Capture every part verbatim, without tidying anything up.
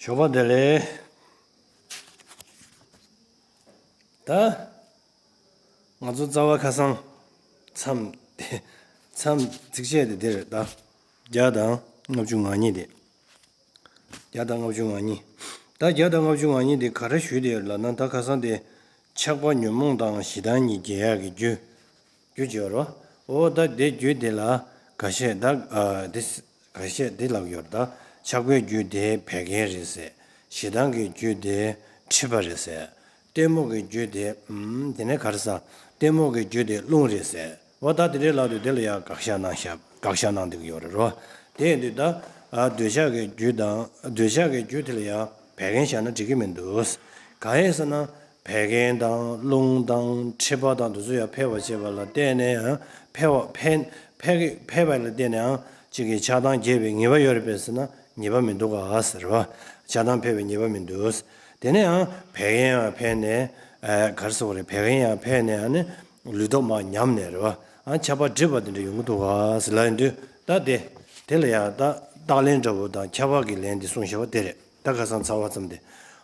ཞོགས་པ་བདེ་ལེགས། ད་ང་ཚོ་རྩ་བ་ཁ་སང་མཚམས་མཚམས་ཚིགས་བཅད་དེ་འདིར་ད་བརྒྱ་དང་ལྔ་བཅུ་ང་གཉིས་དེ། བརྒྱ་དང་ལྔ་བཅུ་ང་གཉིས། ད་བརྒྱ་དང་ལྔ་བཅུ་ང་གཉིས་དེ་ག་རེ་ཞུས་དེ་ཡོད་ལབ་ན། ད་ཁ་སང་དེ་ཆགས་པ་ཉོན་མོངས་དང་ཞེ་སྡང་གཉིས་འགྱེད་ཡག་གི་རྒྱུ། རྒྱུ་བརྗོད་རོ། འོ་ད་དེ་རྒྱུ་དེ་ལ་འགའ་ཤས་ད་ཨ་དེ་འགའ་ཤས་དེ་ལབ་ཡོད་རེད། ད་ཆགས་པའི་རྒྱུ་དེ་བད་ཀན་རེད་ཟེར། ཞེ་སྡང་གི་རྒྱུ་དེ་མཁྲིས་པ་རེད་ཟེར། གཏི་མུག་གི་རྒྱུ་དེ་ཨམ་དེ་ནས་ག་རེ་ཟེར། གཏི་མུག་གི་རྒྱུ་དེ་རླུང་རེད་ཟེར། འོ་ད་དེ་འདྲའི་ལབ་དུས་དེ་ལ་ཡང་དགག་བཞག་གནང་བཞག་དགག་བཞག་གནང་བསྡད་ཀྱི་ཡོད་རེད་རོ། དེ་ཡིན་དུས་ད་ཨ་འདོད་ཆགས་ཀྱི་རྒྱུ་དང་འདོད་ཆགས་ཀྱི་རྒྱུ་དེ་ལ་ཡང་བད་ཀན་བཞག་ན་འགྲིག་གི་མི་འདུག་གང་ཡིན་ཟེར་ན། བད་ཀན་དང་རླུང་དང་མཁྲིས་པ་དང་དེ་ཚོ་ཡང་འཕེལ་བར་བྱེད་པ་ལ་བརྟེན་ནས་ཡང་འཕེལ་བ་འཕེལ་འཕེལ་གི་འཕེལ་བ་ལ་བརྟེན་ནས་ཡང་གཅིག་གི་ཆགས་སྡང་རྒྱས་པའི་ངེས་པ་ཡོད་རེད་པས་ཟེར་ན་ངེས་པ་མི་འདུག་ག་ཟེར་བ། ཆགས་སྡང་འཕེལ་བའི་ངེས་པ་མི་འདུག་དེ་ནས་ཡང་བད་ཀན་ཡང་འཕེལ་ནས་ཨ་ག་རེ་ཟེར་དགོས་རེད། བད་ཀན་ཡང་འཕེལ་ནས་ཨ་ནི་ལུས་སྟོབས་མར་ཉམས་ནས་རེད་བ། ཨ་ཆགས་པ་འགྲིབ་པ་དེ་འདྲ་ཡོང་གི་འདུག་ག་ཟེར་ལབ་ཡོང་དུས་ད་དེ་དེ་ལ་ཡང་ད་རྟགས་ལན་འདྲ་བོ་དང་ཁྱབ་པ་གི་ལན་དེ་གསུངས་བཞག་པ་དེ་རེད། ད་ཁ་སང་ཚར་བ་ཙམ་དེ།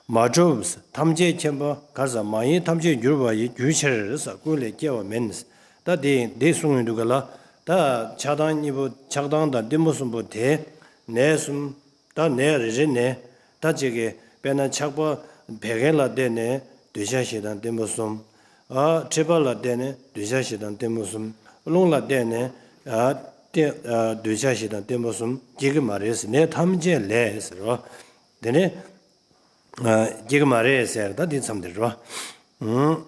མ་གྲུབ། ཐམས་ཅད་མཁྱེན་པ་ག་རེ་ཟེར། མ་ཡིན་ཐམས་ཅད་གྱུར་པ་ཡི། གྱུར་ཕྱིར་ཟེར་ཀུན་ལས་སྐྱེ་བ་མིན། ད་དེ་འདི་གསུངས་ཡོང་དུས་ག་ལ། ད་ཆགས་སྡང་གཉིས་པོ་ཆགས་སྡང་དང་གཏི་མུག་གསུམ་པོ་དེ་ནད་གསུམ། ད་ནད་རེ་རེ་ནས་ད་ཅིག་གི་དཔེར་ན་ཆགས་པ་བད་ཀན་ལ་བརྟེན་ནས་འདོད་ཆགས་ཞེ་སྡང་གཏི་མུག་གསུམ། ཨ་མཁྲིས་པ་ལ་བརྟེན་ནས་འདོད་ཆགས་ཞེ་སྡང་གཏི་མུག་གསུམ། རླུང་ལ་བརྟེན་ནས་ཨ་གཏི་ཨ་འདོད་ཆགས་ཞེ་སྡང་གཏི་མུག་གསུམ་སྐྱེ་གི་མ་རེད་ཟེར། ནད་ཐམས་ཅད་ལས་ཟེར་རོ། དེ་ནས་ཨ་སྐྱེ་གི་མ་རེད་ཟེར། ད་འདི་མཚམས་འདིར་རོ། ཨུང་།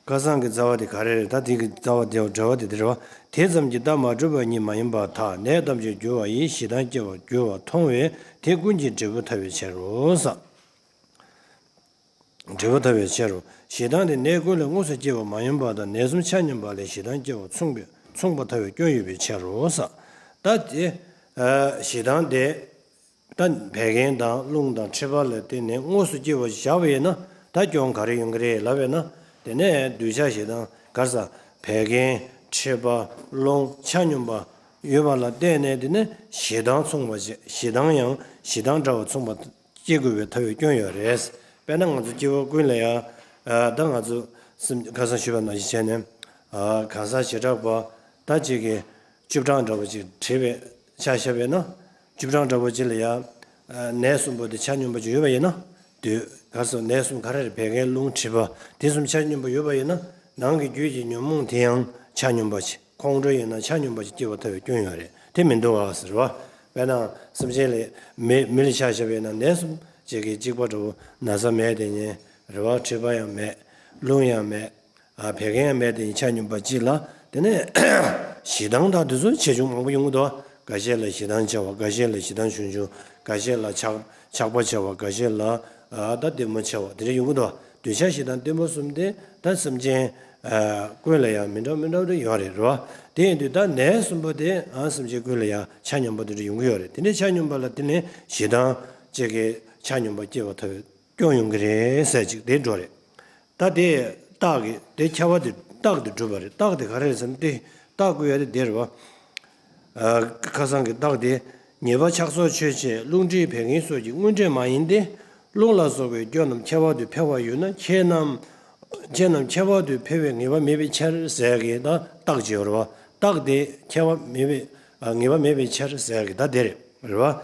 ཁ་སང་གི་རྩ་བ་དེ་ག་རེ་རེད། ད་དེ་གི་རྩ་བ་དེ་འབྲེལ་བ་དེ་འདིར་རོ། དེ་ཙམ་གྱིས་བདག་མ་གྲུབ་པ་ཉིད་མ་ཡིན་པར་ཐལ། ནད་ཐམས་ཅད་གྱུར་པ་ཡི། ཞེ་སྡང་སྐྱེ་བར་འགྱུར་བ་མཐོང་བས་དེ་ཀུན་གྱི་འབྲས་བུ་ཐལ་བའི་ཕྱིར་རོ་ཟེར། འབྲས་བུ་ཐལ་བའི་ཕྱིར་རོ། ཞེ་སྡང་དེ་ནད་ཀུན་ལས་དངོས་སུ་སྐྱེ་བ་མ་ཡིན་པ་དང་། ནད་གསུམ་ཆ་མཉམ་པ་ལས་ཞེ་སྡང་སྐྱེ་བ་མཚུངས་པའི་མཚུངས་པ་ཐལ་བའི་སྐྱོན་ཡོད་པའི་ཕྱིར་རོ་ཟེར། ད་དེ་ཨ་ཞེ་སྡང་དེ་ད་བད་ཀན་དང་རླུང་དང་མཁྲིས་པ་ལ་བརྟེན་ནས་དངོས་སུ་སྐྱེ་བ་ཞིག་བཞག་པ་ཡིན་ན། ད་སྐྱོན་ག་རེ་ཡོང་གི་རེད་ལབ་པས་ན། དེ་ནས་འདོད་ཆགས་ཞེ་སྡང་ག་རེ་ཟེར། བད་ཀན་མཁྲིས་པ་རླུང་ཆ་སྙོམས་པ་ཡོད་པ་ལ་བརྟེན་ནས་དེ་ནས་ཞེ་སྡང་མཚུངས་པ་ཞིག་ཞེ་སྡང་ཡང་ཞེ་སྡང་འདྲ་བ་མཚུངས་པ་སྐྱེ་དགོས་པའི་ཐལ་བའི་སྐྱོན་ཡོད་རེད། དཔེར་ན་ང་ཚོ་སྐྱེ་བོ་ཀུན་ལ་ཡང་ཨ་ད་ང་ཚོ་སེམས་ཁ་སང་ཞུས་པ་ནང་བཞིན་བྱས་ནས་ཨ་གང་ཟག་བྱེ་བྲག་པ་ད་ཅིག་གིས་བཅུ་གྲངས་འདྲ་བོ་ཅིག་བྲིས་པའི་ཆ་བཞག་པས་ན། བཅུ་གྲངས་འདྲ་བོ་ཅིག་ལ་ཡང་ཨ་ནད་གསུམ་པོ་དེ་ཆ་སྙོམས་པ་ཅིག་ཡོད་པ་ཡིན་ན། དུས་ག་སོ་ནད་གསུམ་ག་རེ་རེད། བད་ཀན་རླུང་མཁྲིས་པ་དེ་གསུམ་ཆ་སྙོམས་པ་ཡོད་པ་ཡིན་ན། ནང་གི་རྒྱུད་ཀྱི་ཉོན་མོངས་དེ་ཡང་ཆ་སྙོམས་པ་ཅིག་ཁོང་ཁྲོ་ཡིན་ན་ཆ་སྙོམས་པ་ཅིག་སྐྱེ་བ་ཐལ་བའི་སྐྱོན་ཡོད་རེད། དེ་མི་འདུག་ཨ་ཟེར་བ། དཔེར་ན་སེམས་ཅན་ལ་མི་མི་ལ་ཆ་བཞག་པ་ཡིན་ན་ནད་གསུམ་ཅིག་གི་གཅིག་པ་འདྲ་བོ་ན་ཚ་མེད་དེ་ཉིད་རེད་བ། མཁྲིས་པ་ཡང་མེད། རླུང་ཡང་མེད། ཨ་བད་ཀན་ཡང་མེད་དེ་ཉིད་ཆ་སྙོམས་པ་གཅིག་ལ། དེ་ནས་ཞེ་སྡང་དང་དེ་ཚོ་ཆེ་ཆུང་མང་པོ་ཡོང་གི་འདུག་འགའ་ཤས་ལ་ཞེ་སྡང་ཆེ་བ། འགའ་ཤས་ལ་ཞེ་སྡང་ཆུང་ཆུང་། འགའ་ཤས་ལ་ཆགས་ཆགས་པ་ཆེ་བ། འགའ་ཤས་ལ་ཨ་ད་གཏི་མུག་ཆེ་བ་དེ་འདྲ་ཡོང་གི་འདུག་འདོད་ཆགས་ཞེ་སྡང་གཏི་མུག་གསུམ་དེ་ད་སེམས་ཅན་ཨ་ཀུན་ལ་ཡང་མི་འདྲ་མི་འདྲ་རེ་ཡོད་རེད་རོ། དེ་ཡིན་དུས་ད་ནད་གསུམ་པོ་དེ་ཨ་སེམས་ཅན་ཀུན་ལ་ཡང་ཆ་སྙོམས་པ་དེ་འདྲ་ཡོང་གི་ཡོད་རེད། དེ་འདྲའི་ཆ་སྙོམས་པ་ལ་དེ་ནས་ཞེ་སྡང་བཅས་ཀྱི་ཆ་སྙོམས་པ་སྐྱེ་བ་ཐལ་བའི་སྐྱོན་ཡོང་གི་རེད་ཟེར་ཅིག་དེ་འགྲོ་རེད། ད་དེ་རྟགས་ཀྱི་དེ་ཁྱབ་པ་དེ་རྟགས་དེ་གྲུབ་པ་རེད། རྟགས་དེ་ག་རེ་རེད་ཟེར་ན་དེ་རྟགས་བཀོད་ཡ་དེ་དེ་རེད་བ། ཨ་ཁ་སང་གི་རྟགས་དེ། ཉེས་པ་ཆགས་སོགས་ཆོས་ཅན། རླུང་མཁྲིས་བད་ཀན་སོགས་ཀྱི་དངོས་འབྲས་མ་ཡིན་ཏེ། རླུང་ལ་སོགས་པའི་སྐྱོན་རྣམས་ཁྱད་པར་དུ་འཕེལ་བ་ཡོད་ན་ཁྱེད་རྣམས་ཁྱེད་རྣམས་ཁྱད་པར་དུ་འཕེལ་བའི་ངེས་པ་མེད་པའི་ཕྱིར་ཟེར་གི་ད་རྟགས་ཅིག་ཡོད་རེད་བ། རྟགས་དེ་ཁྱད་པར་མེད་པའི་ཨ་ངེས་པ་མེད་པའི་ཕྱིར་ཟེར་གི་ད་དེ་རེད་རེད་བ།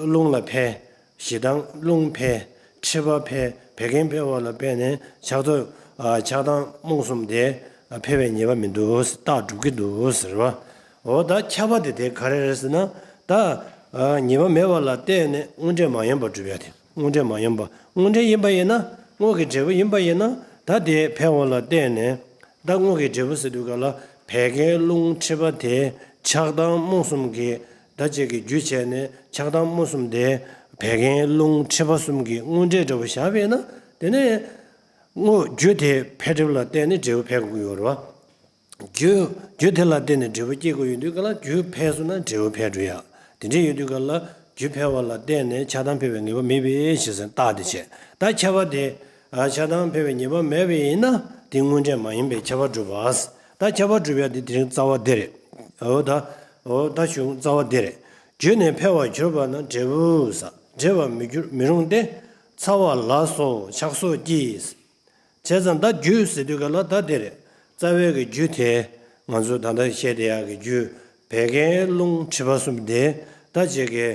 རླུང་ལ་འཕེལ། ཞེ་སྡང་རླུང་འཕེལ། མཁྲིས་པ་འཕེལ། བད་ཀན་འཕེལ་བ་ལ་བརྟེན་ནས་ཆགས་ཚོགས་ཨ་ཆགས་སྡང་རྨོངས་གསུམ་དེ་འཕེལ་བའི་ངེས་པ་མི་འདུག་རྟགས་གྲུབ་ཀྱི་འདུག་ཟེར་བ། འོ་ད་ཁྱབ་པ་དེ་དེ་ག་རེ་རེད་ཟེར་ན། ད་ཨ་ཉེས་པ་མེད་པ་ལ་བརྟེན་ནས་དངོས་འབྲས་མ་ཡིན་པ་གྲུབ་ཡ་དེ། དངོས་འབྲས་མ་ཡིན་པ། དངོས་འབྲས་ཡིན་པ་ཡིན་ན། དངོས་ཀྱི་འབྲས་བུ་ཡིན་པ་ཡིན་ན། ད་དེ་འཕེལ་བ་ལ་བརྟེན་ནས། ད་དངོས་ཀྱི་འབྲས་བུ་ཟེར་དུས་ག་ལ་བད་ཀན་རླུང་མཁྲིས་པ་དེ་ཆགས་སྡང་རྨོངས་གསུམ་གྱི་ད་ཅིག་གི་རྒྱུ་བྱས་ནས་ཆགས་སྡང་རྨོངས་གསུམ་དེ་བད་ཀན་རླུང་མཁྲིས་པ་གསུམ་གྱི་དངོས་འབྲས་འདྲ་བོ་བཞག་པས་ན། དེ་ནས་དངོས་རྒྱུ་དེ་འཕེལ་འགྲིབ་ལ་བརྟེན་ནས་འབྲས་བུ་འཕེལ་དགོས་ཀྱི་ཡོད་རེད་བ། རྒྱུ་རྒྱུ་དེ་ལ་བརྟེན་ནས་འབྲས་བུ་སྐྱེ་དགོས་ཡོད་དུས་ག་ལ་རྒྱུ་འཕེལ་སོང་ན་འབྲས་བུ་འཕེལ་འགྲོ་ཡ། དེ་འདྲ་ཡོད་དུས་ག་ལ་རྒྱུ་འཕེལ་བ་ལ་བརྟེན་ནས་ཆགས་སྡང་འཕེལ་བའི་ངེས་པ་མེད་པའི་ཕྱིར་ཟེར་རྟགས་དེ་བྱས། ད་ཁྱབ་པ་དེ་ཨ་ཆགས་སྡང་འཕེལ་བའི་ངེས་པ་མེད་པ་ཡིན་ན་དེ་དངོས་འབྲས་མ་ཡིན་པའི་ཁྱབ་པ་གྲུབ་པ། ད་ཁྱབ་པ་གྲུབ་ཡ་དེ་དེ་རིང་རྩ་བ་དེ་རེད། འོ་ད་འོ་ད་གཞུང་རྩ་བ་དེ་རེད། རྒྱུ་ནི་འཕེལ་བར་གྱུར་པ་ན་འབྲས་བུ་ཟེར། འབྲེལ་བར་མི་འགྱུར་མི་རུང་སྟེ། ཚ་བ་ལ་སོགས་ཆགས་སོགས་ཀྱིས། བྱས་ཙང་ད་རྒྱུ་ཟེར་དུས་ག་ལ་ད་དེ་རེད། རྩ་བའི་གི་རྒྱུ་དེ་ང་ཚོ་ད་ལྟ་བཤད་བསྡད་ཡག་གི་རྒྱུ། བད་ཀན་རླུང་མཁྲིས་པ་གསུམ་དེ་ད་ཅིག་གི་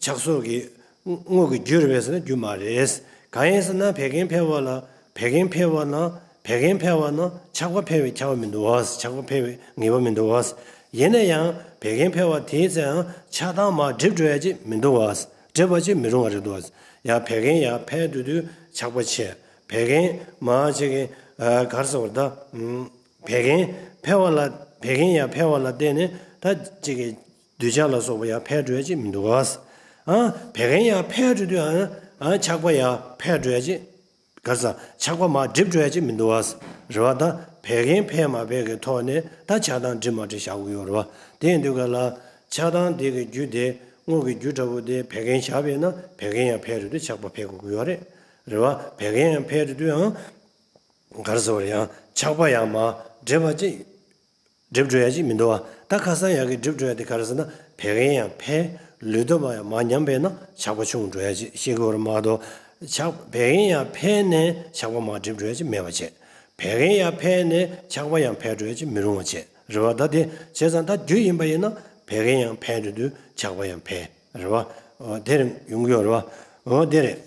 ཆགས་སོགས་ཀྱི་དངོས་ཀྱི་རྒྱུ་རེད་པས་ཟེར་ན་རྒྱུ་མ་རེད། གང་ཡིན་ཟེར་ན་བད་ཀན་འཕེལ་བ་ལ། བད་ཀན་འཕེལ་བ་ན། བད་ཀན་འཕེལ་བ་ན་ཆགས་པ་འཕེལ་བའི་ཁྱབ་པ་མི་འདུག་བ། ཆགས་པ་འཕེལ་བའི་ངེས་པ་མི་འདུག་བ། ཡིན་ན་ཡང་བད་ཀན་འཕེལ་བ་དེའི་ཚེ་ཡང་ཆགས་སྡང་མར་འགྲིབ་འགྲོ་ཡ་ཅིག་མི་འདུག་བ། འགྲིབ་པ་ཅིག་མི་རུང་བ་རེད་འདུག་བ། ཡང་བད་ཀན་ཡར་འཕེལ་དུས་དུས་ཆགས་པ་ཆེ། བད་ཀན་མར་ཅིག་གི་ག་རེ་ཟེར་བ་རེད་ད། བད་ཀན་འཕེལ་བ་ལ། བད་ཀན་ཡར་འཕེལ་བ་ལ་བརྟེན་ནས་ད་ཅིག་གི་འདོད་ཆགས་ལ་སོགས་པ་ཡར་འཕེལ་འགྲོ་ཡ་ཅིག་མི་འདུག་ག། ཨ། བད་ཀན་ཡར་འཕེལ་འགྲོ་དུས་ཨ། ཨ། ཆགས་པ་ཡར་འཕེལ་འགྲོ་ཡ་ཅིག་ག་རེ་ཟ། ཆགས་པ་མར་འགྲིབ་འགྲོ་ཡ་ཅིག་མི་འདུག་ག། རེད་བ། ད་བད་ཀན་འཕེལ་མ་འཕེལ་གྱི་ཐོག་ནས་ད་ཆགས་སྡང་འགྲིབ་མ་འགྲིབ་བཞག་དགོས་ཡོད་རེད་བ། དེ་ཡིན་དུས་ག་ལ་ཆགས་སྡང་དེ་གི་རྒྱུ་དེ་དངོས་ཀྱི་རྒྱུ་འདྲ་པོ་དེ་བད་ཀན་བཞག་པས་ན་བད་ཀན་ཡང་འཕེལ་འགྲོ་དུས་ཆགས་པ་འཕེལ་དགོས་ཀྱི་ཡོད་རེད། རེད་བ། བད་ཀན་ཡང་འཕེལ་འགྲོ་དུས་ཡང་། ག་རེ་ཟེར་བ་རེད། ཡང་ཆགས་པ་ཡང་མར་འགྲིབ་པ་ཅིག་འགྲིབ་འགྲོ་ཡ་ཅིག་མི་འདུག་བ། ད་ཁ་སང་ཡག་གི་འགྲིབ་འགྲོ་ཡ་དེ་ག་རེ་ཟེར་ན། བད་ཀན་ཡང་འཕེལ། ལུས་སྟོབས་ཡང་མར་ཉམས་པས་ན་ཆགས་པ་ཆུང་འགྲོ་ཡ་ཅིག་ཤེས་དགོས་རེད་མ་གཏོགས། ཆགས། བད་ཀན་ཡང་འཕེལ་ནས་ཆགས་པ་མར་འགྲིབ་འགྲོ་ཡ་ཅིག་མེད་པ་བྱས། བད་ཀན་ཡང་འཕེལ་ནས་ཆགས་པ་ཡང་འཕེལ་འགྲོ་ཡ་ཅིག་མི་རུང་བ་བྱས། རེད་བ། ད་དེ་བྱས་ཙང་ད་རྒྱུ་ཡིན་པ་ཡིན་ན་བད་ཀན་ཡང་འཕེལ་འགྲོ་དུས་ཆགས་པ་ཡང་འཕེལ། རེད་བ། འོ་དེ་རིང་ཡོང་གི་ཡོད་རེད་བ། འོ་དེ་རེད།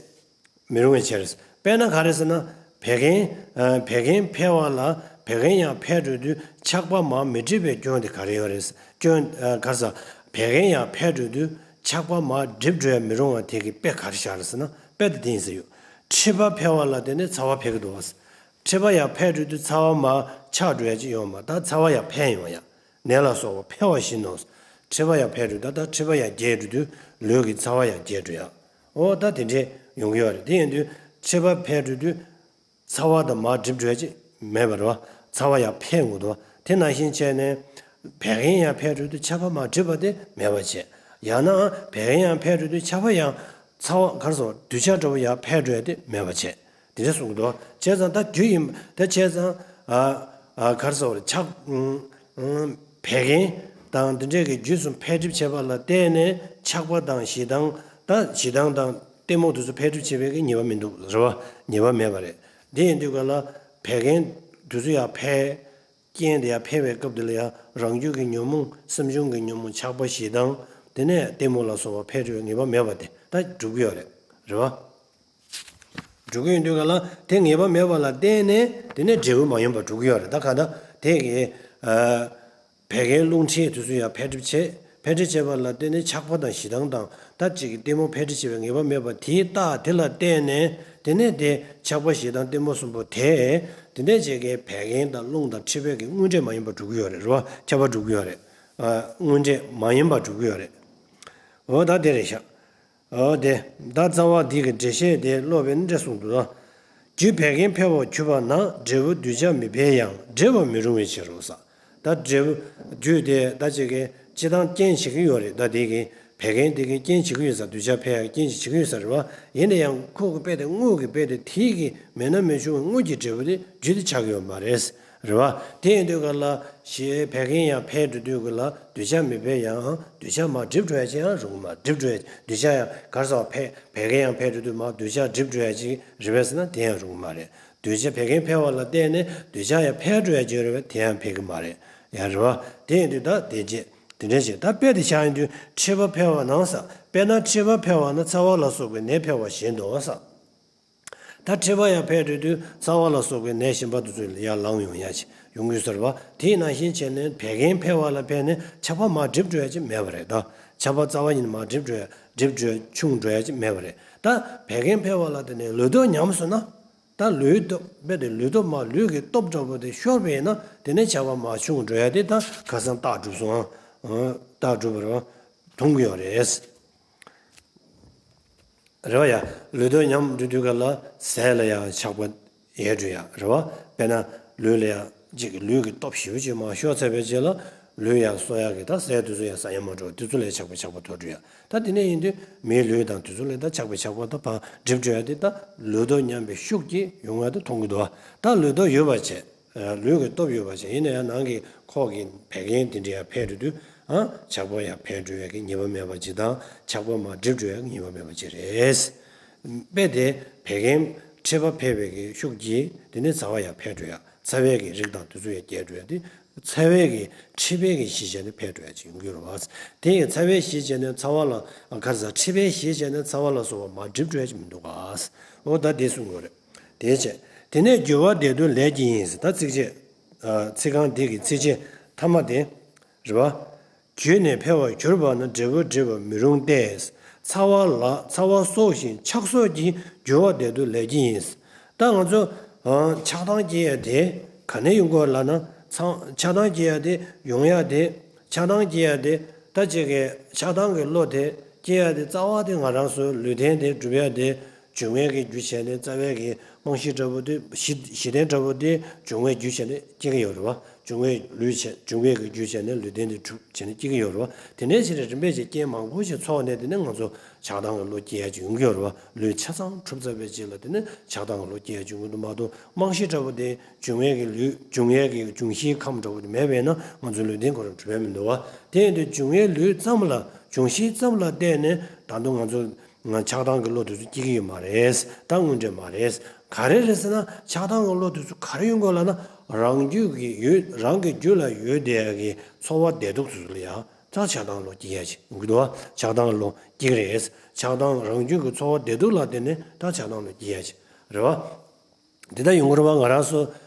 མི་རུང་བའི་ཕྱིར། དཔེར་ན་ག་རེ་ཟེར་ན། བད་ཀན། ཨ། བད་ཀན་འཕེལ་བ་ལ་བད་ཀན་ཡང་འཕེལ་འགྲོ་དུས་ཆགས་པ་མར་མི་འགྲིབ་པའི་སྐྱོན་དེ་ག་རེ་ཡོད་རེད། སྐྱོན། ཨ། ག་རེ་ཟ། བད་ཀན་ཡང་འཕེལ་འགྲོ་དུས་ཆགས་པ་མར་འགྲིབ་འགྲོ་ཡ་མི་རུང་བ་དེ་གི་དཔེ་ག་རེ་བཞག་རེད་ཟེར་ན། དཔེ་དེ་དེ་ཡིན་ཟེར་ཡོད། མཁྲིས་པ་འཕེལ་བ་ལ་བརྟེན་ནས་ཚ་བ་འཕེལ་གི་འདུག་བ། མཁྲིས་པ་ཡང་འཕེལ་འགྲོ་དུས་ཚ་བ་མར་ཆག་འགྲོ་ཡ་ཅིག་ཡོང་བ། ད་ཚ་བ་ཡང་འཕེལ་ཡོང་ཡ། ནད་ལ་སོགས་པ་འཕེལ་བ་བཞིན་ནོ། མཁྲིས་པ་ཡང་འཕེལ་འགྲོ། ད་ལྟ་མཁྲིས་པ་ཡང་རྒྱས་འགྲོ་དུས་ལུས་ཀྱི་ཚ་བ་ཡང་རྒྱས་འགྲོ་ཡ། འོ་ད་དེ་འདྲས་ཡོང་གི་ཡོད་རེད། དེ་ཡིན་དུས་མཁྲིས་པ་འཕེལ་འགྲོ་དུས་ཚ་བ་དང་མར་འགྲིབ་འགྲོ་ཡ་ཅིག་མེད་པ་རེད་བ། ཚ་བ་ཡང་འཕེལ་འགྲོ་འདུག་བ། དེ་ནང་བཞིན་བྱས་ནས་བད་ཀན་ཡང་འཕེལ་འགྲོ་དུས་ཆགས་པ་མར་འགྲིབ་པ་དེ་མེད་པ་བྱས། ཡང་ན་བད་ཀན་ཡང་འཕེལ་འགྲོ་དུས་ཆགས་པ་ཡང་། ཚ་བ་ག་རེ་ཟེར། འདོད་ཆགས་འདྲ་བོ་ཡང་འཕེལ་འགྲོ་ཡ་དེ་མེད་པ་བྱས། དེ་འདྲ་གསུངས་འདུག། བྱས་ཙང་ད་རྒྱུ་ཡིན། ད་བྱས་ཙང་། ཨ། ཨ། ག་རེ་ཟེར། ཆགས། ཨུམ། ཨུམ། བད་ཀན་དང་འདི་འདྲས་ཀྱི་རྒྱུ་གསུམ་འཕེལ་འགྲིབ་བྱེད་པ་ལ་བརྟེན་ནས་ཆགས་པ་དང་ཞེ་སྡང་། ད་ཞེ་སྡང་དང་གཏི་མུག་དེ་ཚོ་འཕེལ་འགྲིབ་བྱེད་པའི་གི་ཉེས་པ་མི་འདུག་རེད་བ། ཉེས་པ་མེད་པ་རེད། དེ་ཡིན་དུས་ག་ལ་བད་ཀན་དེ་ཚོ་ཡང་འཕེལ། རྐྱེན་དེ་ཡང་འཕེལ་བའི་སྐབས་དེ་ལ་ཡང་རང་རྒྱུད་ཀྱི་ཉོན་མོངས། སེམས་བྱུང་གི་ཉོན་མོངས། ཆགས་པ་ཞེ་སྡང་། དེ་ནས་གཏི་མུག་ལ་སོགས་པ་འཕེལ་འགྲོ་བའི་ཉེས་པ་མེད་པ་དེ་ད་འགྲུབ་ཀྱི་ཡོད་རེད། རེད་བ། འགྲུབ་ཀྱི་ཡོད་དུས་ག་ལ་དེ་ངེས་པ་མེད་པ་ལ་བརྟེན་ནས་དེ་ནས་འབྲས་བུ་མ་ཡིན་པ་འགྲུབ་ཀྱི་ཡོད་རེད། ད་ག་ད་དེ་གི། ཨ། བད་ཀན་རླུང་མཁྲིས་དེ་ཚོ་ཡང་འཕེལ་འགྲིབ་བྱེད། འཕེལ་འགྲིབ་བྱེད་པ་ལ་བརྟེན་ནས་ཆགས་པ་དང་ཞེ་སྡང་དང་ད་ཅིག་གི་གཏི་མུག་འཕེལ་འགྲིབ་བྱེད་པའི་ངེས་པ་མེད་པ་དེའི་རྟགས་དེ་ལ་བརྟེན་ནས་དེ་ནས་དེ་ཆགས་པ་ཞེ་སྡང་གཏི་མུག་གསུམ་པོ་དེ་དེ་ནས་ཅིག་གི་བད་ཀན་དང་རླུང་དང་མཁྲིས་པའི་གི་དངོས་འབྲས་མ་ཡིན་པ་འགྲུབ་ཀྱི་ཡོད་རེད། རེད་བ། ཁྱབ་པ་འགྲུབ་ཀྱི་ཡོད་རེད། ཨ། དངོས་འབྲས་མ་ཡིན་པ་འགྲུབ་ཀྱི་ཡོད་རེད། འོ་ད་དེ་རེད་ཤག་འོ་དེ། ད་རྩ་བ་འདི་གི་འགྲེལ་བཤད་དེ་ཀློག་པའི་འདྲ་གསུངས་འདུག་ན། རྒྱུ་བད་ཀན་འཕེལ་བར་གྱུར་པ་ན་འབྲས་བུ་འདོད་ཆགས་མི་འཕེལ་ཡང་འབྲེལ་བར་མི་རུང་བའི་ཕྱིར་རོ་ས། ད་འབྲས་བུ་རྒྱུ་དེ་ད་ཅིག་གི་སྤྱི་བཏང་རྐྱེན་བྱེད་ཀྱི་ཡོད་རེད། ད་དེ་གི་བད་ཀན་དེ་གི་རྐྱེན་བྱེད་ཀྱི་ཡོད་ས། འདོད་ཆགས་འཕེལ་ཡང་རྐྱེན་བྱེད་ཀྱི་ཡོད་ས་རེད་བ། ཡིན་ན་ཡང་ཁོ་གི་དཔེ་དེ་དངོས་ཀྱི་དཔེ་དེ་དེ་གི་མེད་ན་མི་འབྱུང་བའི་དངོས་ཀྱི་འབྲས་བུ་དེ་རྒྱུ་དེ་ཆགས་ཀྱི་ཡོད་མ་རེད། རེད་བ། དེ་ཡིན་དུས་ག་ལ་ཞེས་བད་ཀན་ཡང་འཕེལ་འགྲོ་དུས་ག་ལ་འདོད་ཆགས་མི་འཕེལ་ཡང་འདོད་ཆགས་མར་འགྲིབ་འགྲོ་ཡ་ཅིག་ཡང་རུང་མ། འགྲིབ་འགྲོ་ཡ། འདོད་ཆགས་ཡང་ག་རེ་ཟེར་བ། བད་བད་ཀན་ཡང་འཕེལ་འགྲོ་དུས་མར་འདོད་ཆགས་འགྲིབ་འགྲོ་ཡ་ཅིག་རེད་པས་ཟེར་ན་དེ་ཡང་རུང་མ་རེད། འདོད་ཆགས་བད་ཀན་འཕེལ་བ་ལ་བརྟེན་ནས་འདོད་ཆགས་ཡང་འཕེལ་འགྲོ་ཡ་ཅིག་རེད་པས་དེ་ཡང་འཕེལ་གི་མ་རེད། ཡང་རེད་བ། དེ་ཡིན་དུས་ད་དེ་རྗེས་དེ་འདྲ་བྱས། ད་དཔེ་དེ་བཞག་ཡིན་དུས་མཁྲིས་པ་འཕེལ་བ་ན་ས། དཔེར་ན་མཁྲིས་པ་འཕེལ་བ་ན་ཚ་བ་ལ་སོགས་པའི་ནད་འཕེལ་བ་བཞིན་དུ་ས། ད་མཁྲིས་པ་ཡང་འཕེལ་འགྲོ་དུས་ཚ་བ་ལ་སོགས་པའི་ནད་གཞན་པ་དེ་ཚོ་ཡང་ལངས་ཡོང་ཡ་ཅིག་ཡོང་གི་ཡོད་ས་རེད་བ། དེ་ནང་བཞིན་བྱས་ནས་བད་ཀན་འཕེལ་བ་ལ་བརྟེན་ནས་ཆགས་པ་མར་འགྲིབ་འགྲོ་ཡ་ཅིག་མེད་པ་རེད། ད་ཆགས་པ་རྩ་བ་ཉིད་ནས་མར་འགྲིབ་འགྲོ་ཡ། འགྲིབ་འགྲོ་ཆུང་འགྲོ་ཡ་ཅིག་མེད་པ་རེད། ད་བད་ཀན་འཕེལ་བ་ལ་བརྟེན་ནས་ལུས་སྟོབས་ཉམས་སོང་ན། ད་ལུས་སྟོབས་རྦད་དེ་ལུས་སྟོབས་མར་ལུས་ཀྱི་སྟོབས་འདྲ་པོ་དེ་ཤོར་བ་ཡིན་ན་དེ་ནས་ཆགས་པ་མར་ཆུང་འགྲོ་ཡ་དེ་ད་ཁ་སང་རྟགས་གྲུབ་སོང་། རྟགས་གྲུབ་པ་རེད་བ། མཐོང་གི་ཡོད་རེད། རེད་བ། ཡ། ལུས་སྟོབས་ཉམས་འགྲོ་དུས་ག་ལ་ཟས་ལ་ཡང་ཆགས་པ་ཡལ་འགྲོ་ཡ་རེད་བ། དཔེར་ན་ལུས་ལ་ཡང་ཅིག་ལུས་ཀྱི་སྟོབས་ཞེ་པོ་ཅིག་མར་ཤོར་ཚར་བའི་རྗེས་ལ་ལུས་ཡང་གསོ་ཡག་གི་ད་ཟས་དེ་ཚོ་ཡང་ཟ་ཡ་མ་འགྲོ། དེ་ཚོ་ལ་ཆགས་པ་ཆགས་པ་དོར་འགྲོ་ཡ། ད་དེ་ནས་ཡིན་དུས་མིའི་ལུས་དང་དེ་ཚོ་ལ་ད་ཆགས་པ་ཆགས་པ་ད་ཕར་འགྲིབ་འགྲོ་ཡ་དེ་ད་ལུས་སྟོབས་ཉམས་པའི་ཤུགས་ཀྱིས་ཡོང་ཡ་དེ་མཐོང་གི་འདུག་བ། ད་ལུས་སྟོབས་ཡོད་པ་བྱས། ལུས་ཀྱི་སྟོབས་ཡོད་པ་བྱས། ཡིན་ན་ཡང་ནང་གི་ཁོག་གི་བད་ཀན་དེ་འདྲ་ཡང་འཕེལ་འགྲོ་དུས། ཨ། ཆགས་པ་ཡང་འཕེལ་འགྲོ་ཡ་གི་ཉེས་པ་མེད་པ་ཅིག་དང་། ཆགས་པ་མར་འགྲིབ་འགྲོ་ཡ་གི་ཉེས་པ་མེད་པ་ཅིག་རེད། དཔེ་དེ་བད་ཀན་མཁྲིས་པ་འཕེལ་བའི་གི་ཤུགས་ཀྱིས་དེ་ནས་ཚ་བ་ཡང་འཕེལ་འགྲོ་ཡ། ཚ་བའི་གི་རིགས་དང་དེ་ཚོ་ཡང་རྒྱས་འགྲོ་ཡ་དེ། ཚ་བའི་གི་མཁྲིས་པའི་གི་གཞི་བྱས་ནས་འཕེལ་འགྲོ་ཡ་ཅིག་ཡོང་གི་ཡོད་རེད་བ། དེ་ཡི་ཚ་བའི་གཞི་བྱས་ནས་ཚ་བ་ལ། ཨ། ག་རེ་ཟ། མཁྲིས་པའི་གཞི་བྱས་ནས་ཚ་བ་ལ་སོགས་པ་མར་འགྲིབ་འགྲོ་ཡ་ཅིག་མི་འདུག་ག། འོ་ད་དེ་གསུང་གི་ཡོད་རེད། དེ་བྱས། དེ་ནས་འགྱུར་བ་བདེ་སྡུག་ལས་ཀྱིས་ཡིན། ད་ཚིགས་བཅད། ཨ། ཚིག་རྐང་འདི་གི་ཚིགས་བཅད་ཐ་མ་དེ་རེད་བ། རྒྱུ་ནི་འཕེལ་བར་གྱུར་པ་ན། འབྲས་བུ་འགྲིབ་པར་མི་རུང་སྟེ། ཚ་བ་ལ་ཚ་བ་གསོག་ཅིང་ཆགས་གསོག་གིས། འགྱུར་བ་བདེ་སྡུག་ལས་ཀྱིས་ཡིན། ད་ང་ཚོ། ཨ། ཆགས་སྡང་སྐྱེ་ཡ་དེ་ག་ནས་ཡོང་གི་ཡོད་ལབ་ན། ཚ། ཆགས་སྡང་སྐྱེ་ཡ་དེ་ཡོང་ཡ་དེ། ཆགས་སྡང་སྐྱེ་ཡ་དེ། ད་ཅིག་གི་ཆགས་སྡང་གི་བློ་དེ་སྐྱེ་ཡ་དེ་རྩ་བ་དེ་ང་རང་ཚོའི་ལུས་རྟེན་དེ་སྒྲུབ་ཡ་དེ། འབྱུང་བའི་གི་རྒྱུ་བྱས་ནས་རྩ་བའི་གི་རྨང་གཞི་འདྲ་པོ་དེ། གཞི། གཞི་རྟེན་འདྲ་པོ་དེ་འབྱུང་བའི་རྒྱུ་བྱས་ནས་སྐྱེ་གི་ཡོད་རེད་བ། འབྱུང་བའི་ལུས་བྱས། འབྱུང་བའི་གི་རྒྱུ་བྱས་ནས་ལུས་རྟེན་དེ་གྲུབ་བྱས་ནས་སྐྱེ་གི་ཡོད་རེད་བ། དེ་འདྲའི་ཕྱིར་རིམ་པས་ཀྱི་རྐྱེན་མང་པོ་ཞིག་ཚོགས་ནས་དེ་ནས་ང་ཚོ་ཆགས་སྡང་གི་བློ་སྐྱེ་ཡ་ཅིག་ཡོང་གི་ཡོད་རེད་བ། ལུས་ཆ་ཚང་གྲུབ་ཚར་བའི་རྗེས་ལ་དེ་ནས་ཆགས་སྡང་གི་བློ་སྐྱེ་ཡ་ཅིག་ཡོང་གི་འདུག་མ་གཏོགས། རྨང་གཞི་འདྲ་པོ་དེ། འབྱུང་བའི་གི་ལུས། འབྱུང་བའི་གི་འབྱུང་བཞིའི་ཁམས་འདྲ་པོ་དེ་མེད་པས་ན། ང་ཚོའི་ལུས་རྟེན་ཁོ་རང་གྲུབ་ཡ་མི་འདུག་བ། དེ་ཡིན་དུས་འབྱུང་བའི་ལུས་ཙམ་ལ། འབྱུང་བཞི་ཙམ་ལ་བརྟེན་ནས་ད་དུང་ང་ཚོ་ང་ཆགས་སྡང་གི་བློ་དེ་ཚོ་སྐྱེ་གི་ཡོད་མ་རེད། ད་དངོས་འབྲེལ་མ་རེད། ག་རེ་རེད་ཟེར་ན། ཆགས་སྡང་གི་བློ་དེ་ཚོ་ག་རེ་ཡོང་གི་ཡོད་ལབ་ན། རང་རྒྱུད་ཀྱི་ཡོད། རང་གི་རྒྱུད་ལ་ཡོད་བསྡད་ཡ་གི་ཚོར་བ་བདེ་སྡུག་དེ་ཚོ་ལ་ཡ། ད་ཆགས་སྡང་བློ་སྐྱེ་ཡ་ཅིག་ཡོང་གི་འདུག་བ། ཆགས་སྡང་བློ་སྐྱེ་གི་རེད། ཆགས་སྡང་། རང་རྒྱུད་ཀྱི་ཚོར་བ་བདེ་སྡུག་ལ་བརྟེན་ནས་ད་ཆགས་སྡང་བློ་སྐྱེ་ཡ་ཅིག་རེད་བ། དེ་ལྟར་ཡོང་གི་རེད་བ། ང་རང་ཚོ།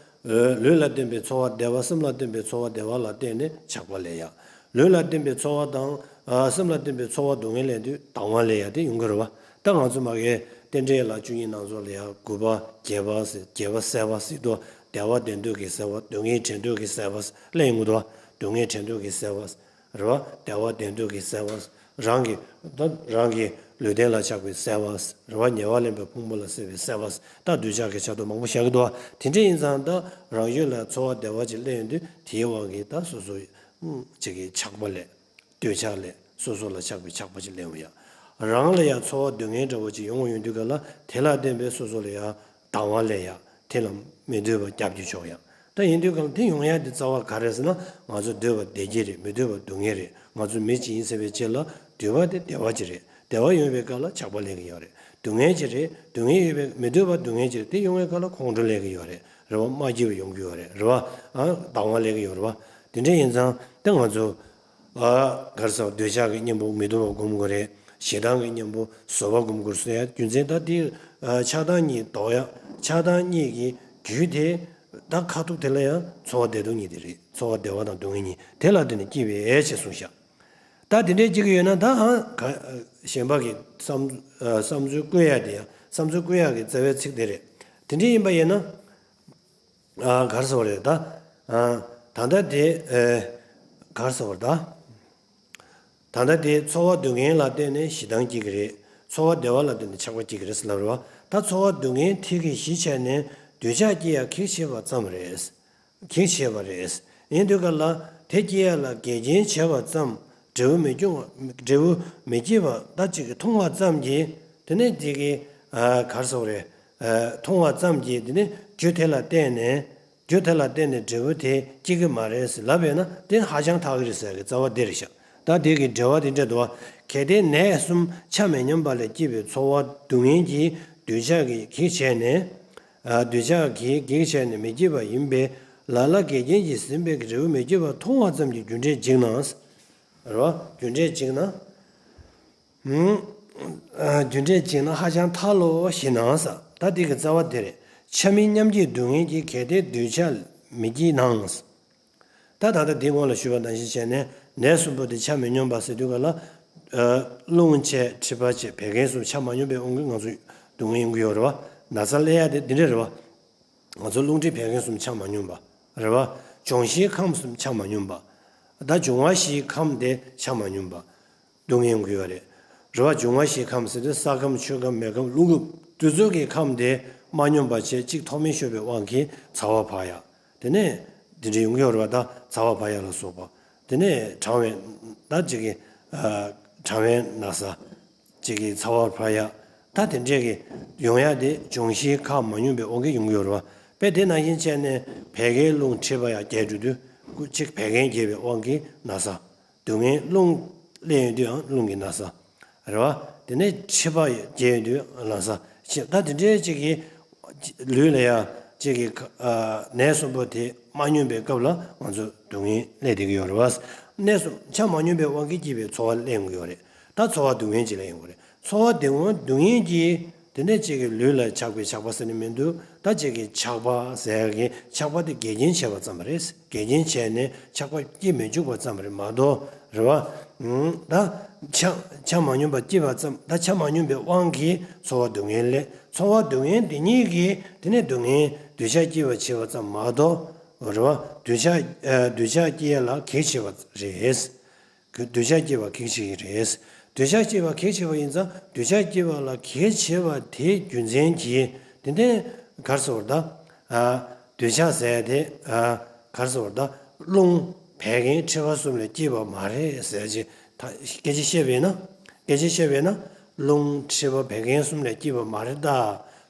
ཨ། ལུས་ལ་བརྟེན་པའི་ཚོར་བ་བདེ་བ། སེམས་ལ་བརྟེན་པའི་ཚོར་བ་བདེ་བ་ལ་བརྟེན་ནས་ཆགས་པ་སླེབས་ཡ། ལུས་ལ་བརྟེན་པའི་ཚོར་བ་དང་། ཨ། སེམས་ལ་བརྟེན་པའི་ཚོར་བ་སྡུག་བསྔལ་སླེབས་དུས་སྡང་བ་སླེབས་ཡ་དེ་ཡོང་གི་རེད་བ། ད་ང་ཚོ་མ་གིའི་རྟེན་འབྲེལ་ལ་བཅུ་གཉིས་སྣ་ཚོགས་ལ་ཡ། དགུ་པ། བརྒྱད་པ་ཟེར། བརྒྱད་པ་བསལ་བ་ཟེར་དུས། བདེ་བ་བདེ་འདོད་ཀྱི་བསལ་བ། སྡུག་བསྔལ་བྲལ་འདོད་ཀྱི་བསལ་བ་སླེབས་ཡོང་གི་འདུག་བ། སྡུག་བསྔལ་བྲལ་འདོད་ཀྱི་བསལ་བ། རེད་བ། བདེ་བ་བདེ་འདོད་ཀྱི་བསལ་བ། རང་གི། ད་རང་གི་ལུས་རྟེན་ལ་ཆགས་པའི་བསལ་བ། རེད་བ། ཉེ་བར་ལེན་པའི་ཕུང་པོ་ལ་བསལ་བའི་བསལ་བ། ད་འདོད་ཆགས་ཀྱི་ཆ་དོ་མང་པོ་བཞག་གི་འདུག་བ། དེ་འདྲ་ཡིན་ཙང་ད་རང་རྒྱུད་ལ་ཚོར་བ་བདེ་བ་ཅིག་སླེབས་ཡོང་དུས། དེའི་དབང་གིས་ད་སོ་སོ་ཅིག་གི་ཆགས་པ་ལས། འདོད་ཆགས་ལས། སོ་སོ་ལ་ཆགས་པའི་ཆགས་པ་ཅིག་སླེབས་ཡོང་ཡ། རང་ལ་ཡང་ཚོར་བ་སྡུག་བསྔལ་འདྲ་བོ་ཅིག་ཡོང་བ་ཡོང་དུས་ག་ལ། དེ་ལ་བརྟེན་པའི་སོ་སོ་ལ་ཡང་སྡང་བ་སླེབས་ཡ། དེ་ལ་མི་འདོད་པ་རྒྱབ་ཀྱི་ཕྱོགས་ཡ། ད་ཡིན་དུས་ག་ལ་དེ་ཡོང་ཡ་དེ་རྩ་བ་ག་རེ་ཟེར་ན། ང་ཚོ་འདོད་པ་བདེ་སྐྱིད་རེད། མི་འདོད་པ་སྡུག་བསྔལ་རེད། ང་ཚོ་མི་གཅིག་ཡིན་ཟེར་བའི་ཆེད་ལ་འདོད་པ་དེ་བདེ་བ་ཅིག་རེད། བདེ་བ་ཡོང་བའི་སྐབས་ལ་ཆགས་པ་སླེབས་ཀྱི་ཡོད་རེད། སྡུག་བསྔལ་ཅིག་རེད། སྡུག་བསྔལ་ཡོད་པའི། མི་འདོད་པ་སྡུག་བསྔལ་ཅིག་རེད། དེ་ཡོང་བའི་སྐབས་ལ་ཁོང་ཁྲོ་སླེབས་ཀྱི་ཡོད་རེད། རེད་བ། མ་སྐྱིད་པ་ཡོང་གི་ཡོད་རེད། རེད་བ། ཨ། སྡང་བ་སླེབས་ཀྱི་ཡོད་རེད་བ། དེ་འདྲ་ཡིན་ཙང་ད་ང་ཚོ། ཨ། ག་རེ་ཟེར། འདོད་ཆགས་ཀྱི་གཉེན་པོ་མི་སྡུག་པ་སྒོམ་དགོས་རེད། ཞེ་སྡང་གི་གཉེན་པོ་བཟོད་པ་སྒོམ་དགོས་ཟེར་ཡ་རྒྱུ་མཚན་ད་དེ། ཨ། ཆགས་སྡང་གཉིས་ལྡོག་ཡ། ཆགས་སྡང་གཉིས་ཀྱི་རྒྱུ་དེ། ད་ཁ་ཐུག་དེ་ལ་ཡང་ཚོར་བ་བདེ་སྡུག་གཉིས་དེ་རེད། ཚོར་བ་བདེ་བ་དང་སྡུག་བསྔལ་གཉིས་དེ་ལ་བརྟེན་ནས་སྐྱེས་པའི་ཞེས་གསུངས་ཤག་ད་དེ་འདྲའི་སྐྱེ་གི་ཡོད་ན། ད་ཨ། ག་གཞན་པ་གི་བསམ། ཨ། བསམ་ཚུལ་བཀོད་ཡ་དེ་ཡང་། བསམ་ཚུལ་བཀོད་ཡ་གི་རྩ་བའི་ཚིག་དེ་རེད། དེ་འདྲ་ཡིན་པ་ཡིན་ན། ཨ། ག་རེ་ཟེར་བ་རེད་ད། ཨ། ད་ལྟ་དེ། ཨེ། ག་རེ་ཟེར་བ་རེད་ད། ད་ལྟ་དེ་ཚོར་བ་སྡུག་བསྔལ་ལ་བརྟེན་ནས་ཞེ་སྡང་སྐྱེ་གི་རེད། ཚོར་བ་བདེ་བ་ལ་བརྟེན་ནས་ཆགས་པ་སྐྱེ་གི་རེད་ཟེར་ལབ་རེད་བ། ད་ཚོར་བ་སྡུག་བསྔལ་དེ་གི་གཞི་བྱས་ནས་འདོད་ཆགས་སྐྱེ་ཡ་གེགས་བྱེད་པ་ཙམ་རེད། གེགས་བྱེད་པ་རེད། ཡིན་དུས་ག་ལ་དེ་སྐྱེ་ཡ་ལ་འགལ་རྐྱེན་བྱས་པ་ཙམ། འབྲས་བུ་མི་འབྱུང་བ། འབྲས་བུ་མི་སྐྱེ་བ་ད་ཅིག་གི་མཐོང་བ་ཙམ་གྱིས། དེ་ནས་དེ་གི། ཨ། ག་རེ་ཟེར་བ་རེད། ཨ། མཐོང་བ་ཙམ་གྱིས་དེ་ནས་རྒྱུ་དེ་ལ་བརྟེན་ནས། རྒྱུ་དེ་ལ་བརྟེན་ནས་འབྲས་བུ་དེ་སྐྱེ་གི་མ་རེད་ཟེར་ལབ་པས་ན། དེ་ཧ་ཅང་ཐག་གི་རེད་ཟེར་གི་རྩ་བ་དེ་རེད་ཤག་ད་དེ་གི་འགྲེལ་བ་དེ་འདྲ་འདུག་བ། གལ་ཏེ་ནད་གསུམ་ཆ་མི་སྙོམས་པ་ལས་སྐྱེས་པའི་ཚོར་བ་སྡུག་བསྔལ་གྱིས་འདོད་ཆགས་ཀྱི་གེགས་བྱས་ནས། ཨ། འདོད་ཆགས་ཀྱིས་གེགས་བྱས་ནས་མི་སྐྱེ་བ་ཡིན་པས། ལ་ལ་འགལ་རྐྱེན་གྱིས་ཟིན་པའི་འབྲས་བུ་མི་སྐྱེ་བ་མཐོང་བ་ཙམ་གྱིས་རྒྱུ་འབྲས་འཇིག་ན། རེད་བ། རྒྱུ་འབྲས་འཇིག་ན། ཨ། རྒྱུ་འབྲས་འཇིག་ན་ཧ་ཅང་ཐལ་ལོ་ཞེ་ན་ཟེར། ད་འདི་གི་རྩ་བ་དེ་རེད། ཆ་མི་མཉམ་སྐྱེའི་སྡུག་བསྔལ་གྱིས། གལ་ཏེ་འདོད་ཆགས་མི་སྐྱེ་ན། ད་ད་ལྟ་འདིའི་སྔོན་ལ་ཞུས་པ་ནང་བཞིན་བྱས་ནས། ནད་གསུམ་པོ་དེ་ཆ་མི་སྙོམས་པ་ཟེར་དུས་ག་ལ། ཨ། རླུང་མཁྲིས་མཁྲིས་པ་བཅས་བད་ཀན་གསུམ་ཆ་མ་སྙོམས་པའི་དབང་གིས་ང་ཚོ་སྡུག་བསྔལ་ཡོང་གི་ཡོད་རེད་བ། ན་ཚ་སླེབས་ཡ་དེ་འདི་འདྲ་རེད་བ། ང་ཚོ་རླུང་མཁྲིས་བད་ཀན་གསུམ་ཆ་མ་སྙོམས་པ། རེད་བ། འབྱུང་བཞིའི་ཁམས་གསུམ་ཆ་མ་སྙོམས་པ། ད་འབྱུང་བ་བཞིའི་ཁམས་དེ་ཆ་མ་སྙོམས་པ། སྡུག་བསྔལ་ཡོང་གི་ཡོད་རེད། རེད་བ། འབྱུང་བ་བཞིའི་ཁམས་ཟེར་དུས་ས་ཁམས། ཆུ་ཁམས། མེ་ཁམས། རླུང་ཁམས། དེ་ཚོ་གི་ཁམས་དེ་མ་སྙོམས་པ་བྱས། གཅིག་ཐོགས་མེད་ཤོར་བའི་དབང་གིས་ཚ་བ་འཕར་ཡ། དེ་ནས་དེ་འདྲ་ཡོང་གི་ཡོད་རེད་བ། ད་ཚ་བ་འཕར་ཡ་ལ་སོགས་པ། དེ་ནས་གྲང་བའི། ད་ཅིག་གི། ཨ། གྲང་བའི་ན་ཚ། ཅིག་གི་ཚ་བ་འཕར་ཡ། ད་དེ་འདྲས་ཀྱི་ཡོང་ཡ་དེ་འབྱུང་བཞིའི་ཁམས་མ་སྙོམས་པའི་དབང་གིས་ཡོང་གི་ཡོད་རེད་བ། དཔེ་དེ་ནང་བཞིན་བྱས་ནས་བད་ཀན། རླུང་མཁྲིས་པ་ཡང་རྒྱས་འགྲོ་དུས། ཅིག་བད་ཀན་རྒྱས་པའི་དབང་གིས་ན་ཚ། སྡུག་བསྔལ་རླུང་སླེབས་ཡོང་དུས་ཡང་རླུང་གི་ན་ཚ། རེད་བ། དེ་ནས་མཁྲིས་པ་རྒྱས་ཡོང་དུས་ན་ཚ། ད་དེ་འདྲའི་ཅིག་གི་ལུས་ལ་ཡང་ཅིག་གི་ནད་གསུམ་པོ་དེ་མ་སྙོམས་པའི་སྐབས་ལ་ང་ཚོ་སྡུག་བསྔལ་སླེབས་བསྡད་ཀྱི་ཡོད་རེད་བ། ནད་གསུམ་ཆ་མ་སྙོམས་པའི་དབང་གིས་སྐྱེས་པའི་ཚོར་བ་སླེབས་ཀྱི་ཡོད་རེད། ད་ཚོར་བ་སྡུག་བསྔལ་ཅིག་སླེབས་ཡོང་གི་རེད། ཚོར་བ་སྡུག་བསྔལ་སྡུག་བསྔལ་གྱིས་དེ་ནས་ཅིག་གི་ལུས་ལ་ཆགས་པའི་ཆགས་པ་ཟེར་ནི་མི་འདུག་ད་ཅིག་གི་ཆགས་པ་ཟེར་གི་ཆགས་པ་དེ་འགལ་རྐྱེན་བྱས་པ་ཙམ་རེད། འགལ་རྐྱེན་བྱས་ནས་ཆགས་པ་སྐྱེ་མི་འཇུག་པ་ཙམ་རེད་མ་གཏོགས། རེད་བ། ད་ཆ་ཆ་མ་སྙོམས་པ་སྐྱེས་པ་ཙམ། ད་ཆ་མ་སྙོམས་པའི་དབང་གིས་ཚོར་བ་སྡུག་བསྔལ་སླེབས། ཚོར་བ་སྡུག་བསྔལ་དེ་ཉིད་ཀྱིས་དེ་ནས་སྡུག་བསྔལ་འདོད་ཆགས་སྐྱེ་བ་བྱེད་པ་ཙམ་མ་གཏོགས། རེད་བ། འདོད་ཆགས་ཨ་འདོད་ཆགས་སྐྱེ་ཡ་ལ་གེགས་བྱེད་པ་རེད། འདོད་ཆགས་སྐྱེ་བ་གེགས་བྱེད་ཀྱི་རེད། འདོད་ཆགས་སྐྱེ་བ་གེགས་བྱེད་པ་ཡིན་ཙང་འདོད་ཆགས་སྐྱེ་བ་ལ་གེགས་བྱེད་པ་དེའི་རྒྱུ་མཚན་གྱིས་དེ་ནས་ག་རེ་ཟེར་བ་ད། ཨ་འདོད་ཆགས་ཟེར་དེ་ཨ་ག་རེ་ཟེར་བ་ད། རླུང་བད་ཀན་མཁྲིས་པ་གསུམ་ལས་སྐྱེས་པ་མ་རེད་ཟེར་ཅིག་ད་སྐད་ཆ་བཤད་པས་ན། སྐད་ཆ་བཤད་པས་ན། རླུང་མཁྲིས་པ་བད་ཀན་གསུམ་ལས་སྐྱེས་པ་མ་རེད་ད།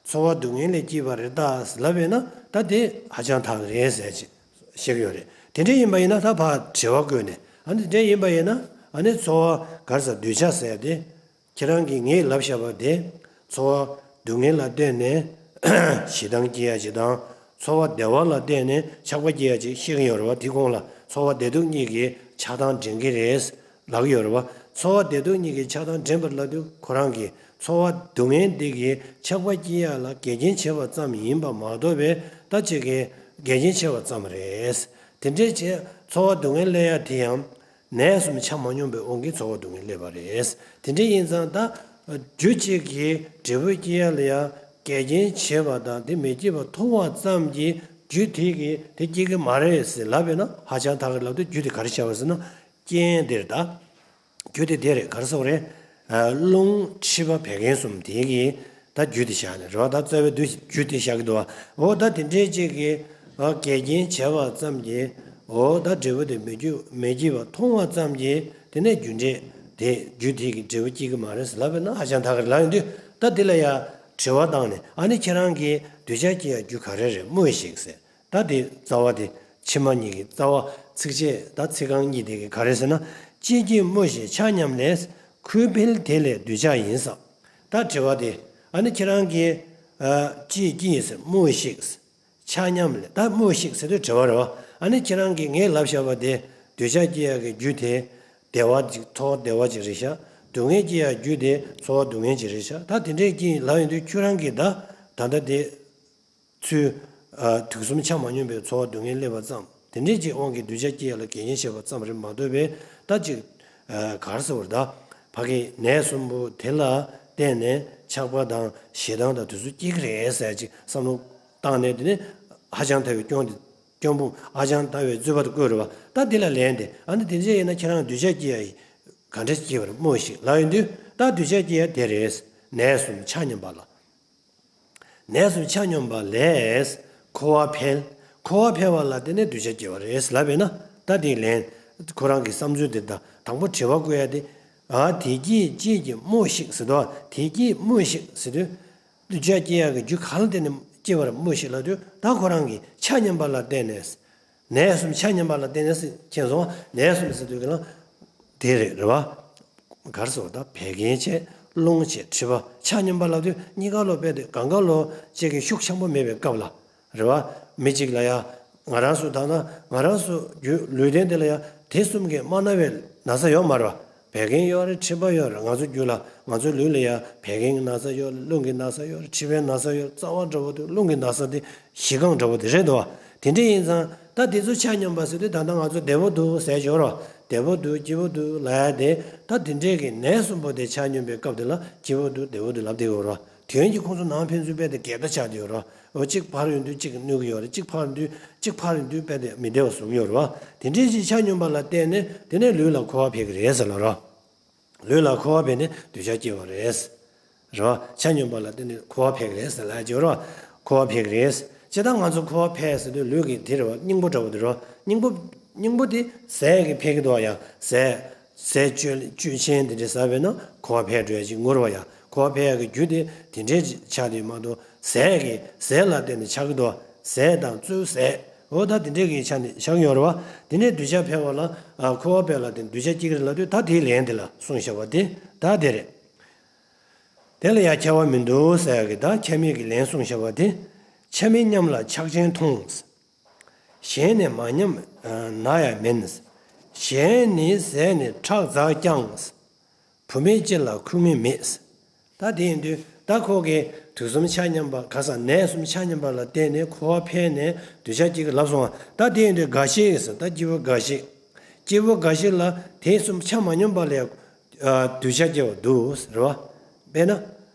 ཚོར་བ་སྡུག་བསྔལ་ལས་སྐྱེས་པ་རེད་ད་ལབ་པས་ན་ད་དེ་ཧ་ཅང་ཐག་རེད་ཟེར་ཅིག་བཤད་ཀྱི་ཡོད་རེད། དེ་འདྲ་ཡིན་པ་ཡིན་ན་ད་ཕར་དྲི་བ་བཀོད་ནས། ཨ་ནི་དེ་འདྲ་ཡིན་པ་ཡིན་ན་ཨ་ནི་ཚོར་བ་ག་རེ་ཟེར་འདོད་ཆགས་ཟེར་དེ། ཁྱེད་རང་གིས་ངས་ལབ་བཞག་པ་དེ། ཚོར་བ་སྡུག་བསྔལ་ལ་བརྟེན་ནས་ཞེ་སྡང་སྐྱེ་ཡ་ཅིག་དང་། ཚོར་བ་བདེ་བ་ལ་བརྟེན་ནས་ཆགས་པ་སྐྱེ་ཡ་ཅིག་བཤད་ཀྱི་ཡོད་རེད་བ། དེ་གོང་ལ་ཚོར་བ་བདེ་སྡུག་གཉིས་ཀྱི་ཆགས་སྡང་འདྲེན་གྱི་རེད་ལབ་ཀྱི་ཡོད་རེད་བ། ཚོར་བ་བདེ་སྡུག་གཉིས་ཀྱི་ཆགས་སྡང་འདྲེན་པར་ལབ་དུས་ཁོ་རང་གིས་ཚོར་བ་སྡུག་བསྔལ་འདི་གིས་ཆགས་པ་སྐྱེ་ཡ་ལ་འགལ་རྐྱེན་བྱེད་པ་ཙམ་ཡིན་པ་མ་གཏོགས་པའི་ད་ཅིག་གི་འགལ་རྐྱེན་བྱེད་པ་ཙམ་རེད། དེ་འདྲའི་ཆེ་ཚོར་བ་སྡུག་བསྔལ་སླེབས་ཡ་དེ་ཡང་། ནད་གསུམ་ཆ་མ་སྙོམས་པའི་དབང་གིས་ཚོར་བ་སྡུག་བསྔལ་སླེབས་པ་རེད། དེ་འདྲ་ཡིན་ཙང་ད། རྒྱུ་གཅིག་གིས་འབྲས་བུ་སྐྱེ་ཡ་ལ་ཡ་འགལ་རྐྱེན་བྱེད་པ་དང་དེ་མི་སྐྱེ་བ་མཐོང་བ་ཙམ་གྱིས་རྒྱུ་དེ་གིས་དེ་སྐྱེ་གི་མ་རེད་ཟེར་ལབ་པས་ན་ཧ་ཅང་ཐག་གི་ལབ་དུས་རྒྱུ་དེ་ག་རེ་བྱ་བ་ཟེར་ན་རྐྱེན་དེ་རེད་ད། རྒྱུ་དེ་དེ་རེད་ག་རེ་ཟེར་བ་རེད། རླུང་མཁྲིས་པ་བད་ཀན་གསུམ་དེ་གིས། ད་རྒྱུ་དེ་བཞག་ནས་རེད་བ། ད་རྩ་བའི་རྒྱུ་རྒྱུ་དེ་བཞག་གི་འདུག་བ། འོ་ད་དེ་འདྲའི་ཅིག་གིས་ཨ་འགལ་རྐྱེན་བྱས་པ་ཙམ་གྱིས། འོ་ད་འབྲས་བུ་དེ་མི་རྒྱུ་མི་སྐྱེ་བ་མཐོང་བ་ཙམ་གྱིས་དེ་ནས་རྒྱུ་འབྲས་དེ་རྒྱུ་དེ་གིས་འབྲས་བུ་སྐྱེ་གི་མ་རེད་ཟེར་ལབ་པས་ན་ཧ་ཅང་ཐག་གི་ལབ་ཡོང་དུས། ད་དེ་ལ་ཡ་དྲི་བ་བཏང་ནས་ཨ་ནི་ཁྱེད་རང་གིས་འདོད་ཆགས་སྐྱེ་ཡ་རྒྱུ་ག་རེ་རེད་སྨྲོས་ཤིག་ཟེར། ད་དེ་རྩ་བ་དེ་ཕྱི་མ་གཉིས་ཀྱི་རྩ་བ་ཚིགས་བཅད་ད་ཚིག་རྐང་གཉིས་དེ་གི་ག་རེ་ཟེར་ན། ཅི་སྐྱེས་སྨྲོས་ཤིག་ཆ་མཉམ་ལས། ཁུ་འཕེལ་དེ་ལས་འདོད་ཆགས་ཡིན་ཟེར། ད་དྲི་བ་དེ་ཨ་ནི་ཁྱེད་རང་གིས་ཨ་ཅི་སྐྱེས་ཟེར་སྨྲོས་ཤིག་ཆ་མཉམ་ལས་ད་སྨྲོས་ཤིག་ཟེར་དུས་དྲི་བ་རེད་བ། ཨ་ནི་ཁྱེད་རང་གིས་ངས་ལབ་བཞག་པ་དེ་འདོད་ཆགས་སྐྱེ་ཡག་གི་རྒྱུ་དེ་བདེ་བ་ཅིག་ཚོར་བ་བདེ་བ་ཅིག་རེད་ཤག་སྡུག་བསྔལ་སྐྱེ་ཡག་རྒྱུ་དེ་ཚོར་བ་སྡུག་བསྔལ་ཅིག་རེད་ཤག་ད་དེ་འདྲས་ཀྱིས་ལབ་ཡོང་དུས་ཁྱོད་རང་གིས་ད་ད་ལྟ་དེ། ཚུལ། ཨ་དུག་གསུམ་ཆ་མ་སྙོམས་པའི་ཚོར་བ་སྡུག་བསྔལ་སླེབས་པ་ཙམ། དེ་འདྲའི་ཅིག་དབང་གིས་འདོད་ཆགས་སྐྱེ་ཡ་ལ་འགལ་རྐྱེན་བྱེད་པ་ཙམ་རེད་མ་གཏོགས་པའི་ད་ཅིག་ཨ་ག་རེ་ཟེར་བ་རེད་ད། ཕ་གི་ནད་གསུམ་པོ་དེ་ལ་བརྟེན་ནས་ཆགས་པ་དང་ཞེ་སྡང་དང་དེ་ཚོ་སྐྱེ་གི་རེད་ཟེར་ཅིག་བསམ་བློ་བཏང་ནས་དེ་ནི་ཧ་ཅང་ཐལ་བའི་སྐྱོན་དེ་སྐྱོན་སྤོང་ཧ་ཅང་ཐལ་བའི་རྩོད་པ་དེ་བཀོད་རེད་བ། ད་དེ་ལ་ལན་དེ་ཨ་ནི་དེ་འདྲ་ཡིན་ན་ཁྱེད་རང་འདོད་ཆགས་སྐྱེ་ཡ་ཡི་ག་འདྲ་སྐྱེ་བར་སྨྲོས་ཤིག་ལབ་ཡོང་དུས་ད་འདོད་ཆགས་སྐྱེ་ཡ་དེ་རེད། ནད་གསུམ་ཆ་མཉམ་པ་ལ། ནད་གསུམ་ཆ་མཉམ་པ་ལས་འཁོར་བ་འཕེལ། འཁོར་བ་འཕེལ་བ་ལ་བརྟེན་ནས་འདོད་ཆགས་སྐྱེ་བ་རེད་ལབ་པས་ན་ད་དེའི་ལན། ཁོ་རང་གི་བསམ་ཚུལ་དེ་དང་དང་པོ་དྲི་བ་བཀོད་ཡ་དེ། ཨ་དེ་སྐྱེད་ཅིག་གིས་སྨྲོས་ཤིག་ཟེར་དུས་དེ་སྐྱེད་སྨྲོས་ཤིག་ཟེར་དུས། འདོད་ཆགས་སྐྱེ་ཡ་གི་རྒྱུ་ག་ལ་བརྟེན་ནས་སྐྱེ་བར་སྨྲོས་ཤིག་ལབ་དུས་ད་ཁོ་རང་གི་ཆ་མཉམ་པ་ལ་བརྟེན་ནས། ནད་གསུམ་ཆ་མཉམ་པ་ལ་བརྟེན་ནས་ཟེར་མཁྱེན་སོང་བ། ནད་གསུམ་ཟེར་དུས་ཀྱི་ལ། དེ་རེད་རེད་བ། ག་རེ་ཟེར་བ་ད་བད་ཀན་བྱས་རླུང་བྱས་མཁྲིས་པ་ཆ་མཉམ་པ་ལབ་དུས་གཉིས་ཀ་ལོ་དཔེ་དེ་གང་ག་ལོ་གཅིག་གི་ཤུགས་ཆེན་པོ་མེད་པའི་སྐབས་ལ་རེད་བ། མི་གཅིག་ལ་ཡ་ང་རང་ཚོ་ད་ལྟ་ང་རང་ཚོ་རྒྱུད་ལུས་རྟེན་དེ་ལ་ཡ་དེ་གསུམ་གྱིས་མ་ན་བའི་ན་ཚ་ཡོད་མ་རེད་བ། བད་ཀན་ཡོད་རེད། མཁྲིས་པ་ཡོད་རེད། ང་ཚོ་རྒྱུད་ལ་ང་ཚོ་ལུས་ལ་ཡ་བད་ཀན་གྱི་ན་ཚ་ཡོད་རེད། རླུང་གི་ན་ཚ་ཡོད་རེད། མཁྲིས་པའི་ན་ཚ་ཡོད་རེད། རྩ་བ་འདྲ་བོ་དེ་རླུང་གི་ན་ཚ་དེ་གཞི་རྐང་འདྲ་བོ་དེ་རེད་འདུག་བ། དེ་འདྲ་ཡིན་ཙང་ད་དེ་ཚོ་ཆ་སྙོམས་པ་ཟེར་དུས་ད་ལྟ་ང་ཚོ་བདེ་པོ་འདུག་ཟེར་ཞོར་བ། བདེ་པོ་འདུག་སྐྱིད་པོ་འདུག་ལབ་ཡ་དེ་ད་དེ་འདྲས་ཀྱི་ནད་གསུམ་པོ་དེ་ཆ་སྙོམས་པའི་སྐབས་དེ་ལ་སྐྱིད་པོ་འདུག་བདེ་པོ་འདུག་ལབ་བསྡད་ཡོད་རེད་བ། དོན་གྱིས་ཁོང་ཚོ་ནང་ཕན་ཚུན་དཔེ་དེ་འགལ་ཟླ་ཆགས་བསྡད་ཡོད་རེད་བ། འོ་གཅིག་ཕར་ཡོང་དུས་གཅིག་གནོད་ཀྱི་ཡོད་རེད། གཅིག་ཕར་ཡོང་དུས་གཅིག་ཕར་ཡོང་དུས་དཔེ་དེ་མི་བདེ་བ་བཟོ་གི་ཡོད་རེད་བ། དེ་འདྲས་ཅིག་ཆ་སྙོམས་པ་ལ་བརྟེན་ནས་དེ་ནས་ལུས་ལ་འཁོར་བ་འཕེལ་གྱི་རེད་ཟེར་ལབ་རེད་བ། ལུས་ལ་འཁོར་བ་འཕེལ་ནས་འདོད་ཆགས་སྐྱེ་བ་རེད། རེད་བ། ཆ་སྙོམས་པ་ལ་བརྟེན་ནས་འཁོར་བ་འཕེལ་གྱི་རེད་ཟེར་ལབ་ཀྱི་ཡོད་རེད་བ། འཁོར་བ་འཕེལ་གྱི་རེད། སྤྱིར་བཏང་ང་ཚོ་འཁོར་བ་འཕེལ་ཟེར་དུས་ལུས་ཀྱི་དེ་རེད་བ། སྙིང་པོ་འདྲ་བོ་དེ་རེད་བ། སྙིང་པོ། སྙིང་པོ་དེ་ཟས་ཀྱིས་འཕེལ་གྱི་འདུག་བ། ཡང་ཟས། ཟས་སྤྱོད་སྤྱོད་ཆེན་དེ་འདྲ་ཟ་བས་ན་འཁོར་བ་འཕེལ་འགྲོ་ཡ་ཅིག་ངོ་རེད་བ། ཡང་འཁོར་བ་འཕེལ་ཡ་གི་རྒྱུ་དེ་དེ་འདྲའི་ཆགས་དེ་མ་གཏོགས་ཟས་ཀྱི་ཟས་ལ་བརྟེན་ནས་ཆགས་ཀྱི་འདུག་བ། ཟས་དང་བཙོས་ཟས། འོ་ད་དེ་འདྲའི་གི་ཆ་ནས་བཞག་ཡོད་རེད་བ། དེ་ནས་གདུལ་བྱ་འཕེལ་བ་ལ་ཨ་འཁོར་བ་འཕེལ་ལ་དེ་གདུལ་བྱ་སྐྱེ་གི་རེད་ལབ་དུས་ད་དེའི་ལན་དེ་ལ་གསུངས་བཞག་པ་དེ་ད་དེ་རེད། དེ་ལ་ཡང་ཁྱབ་པ་མི་འདུག་ཟེར་ཡག་གི་ད་ཁྱབ་མེད་ཀྱི་ལན་གསུངས་བཞག་པ་དེ། ཆ་མི་མཉམ་ལ་ཆགས་ཆེན་མཐོང་། གཞན་ནས་མ་ཉམས་ན་ཡང་མིན། གཞན་ནི་ཟས་ནི་ཁྲག་འཛག་ཀྱང་། བུད་མེད་སྤྱི་ལ་ཁུངས་མེད་མེད། ད་དེ་ཡིན་དུས་ད་ཁོ་གིས་དུག་གསུམ་ཆ་མཉམ་པ་ག་ས་ནད་གསུམ་ཆ་མཉམ་པ་ལ་བརྟེན་ནས་འཁོར་བ་འཕེལ་ནས་གདུལ་བྱ་སྐྱེ་གི་ལབ་སོང་བ། ད་དེ་ཡིན་དུས་འགའ་ཞིག་ཟེར་ད་སྐྱེས་བུ་འགའ་ཞིག་སྐྱེས་བུ་འགའ་ཞིག་ལ་དེ་གསུམ་ཆ་མ་མཉམ་པ་ལས་གདུལ་བྱ་སྐྱེ་བ་འདུག་རེད་བ། དཔེར་ན།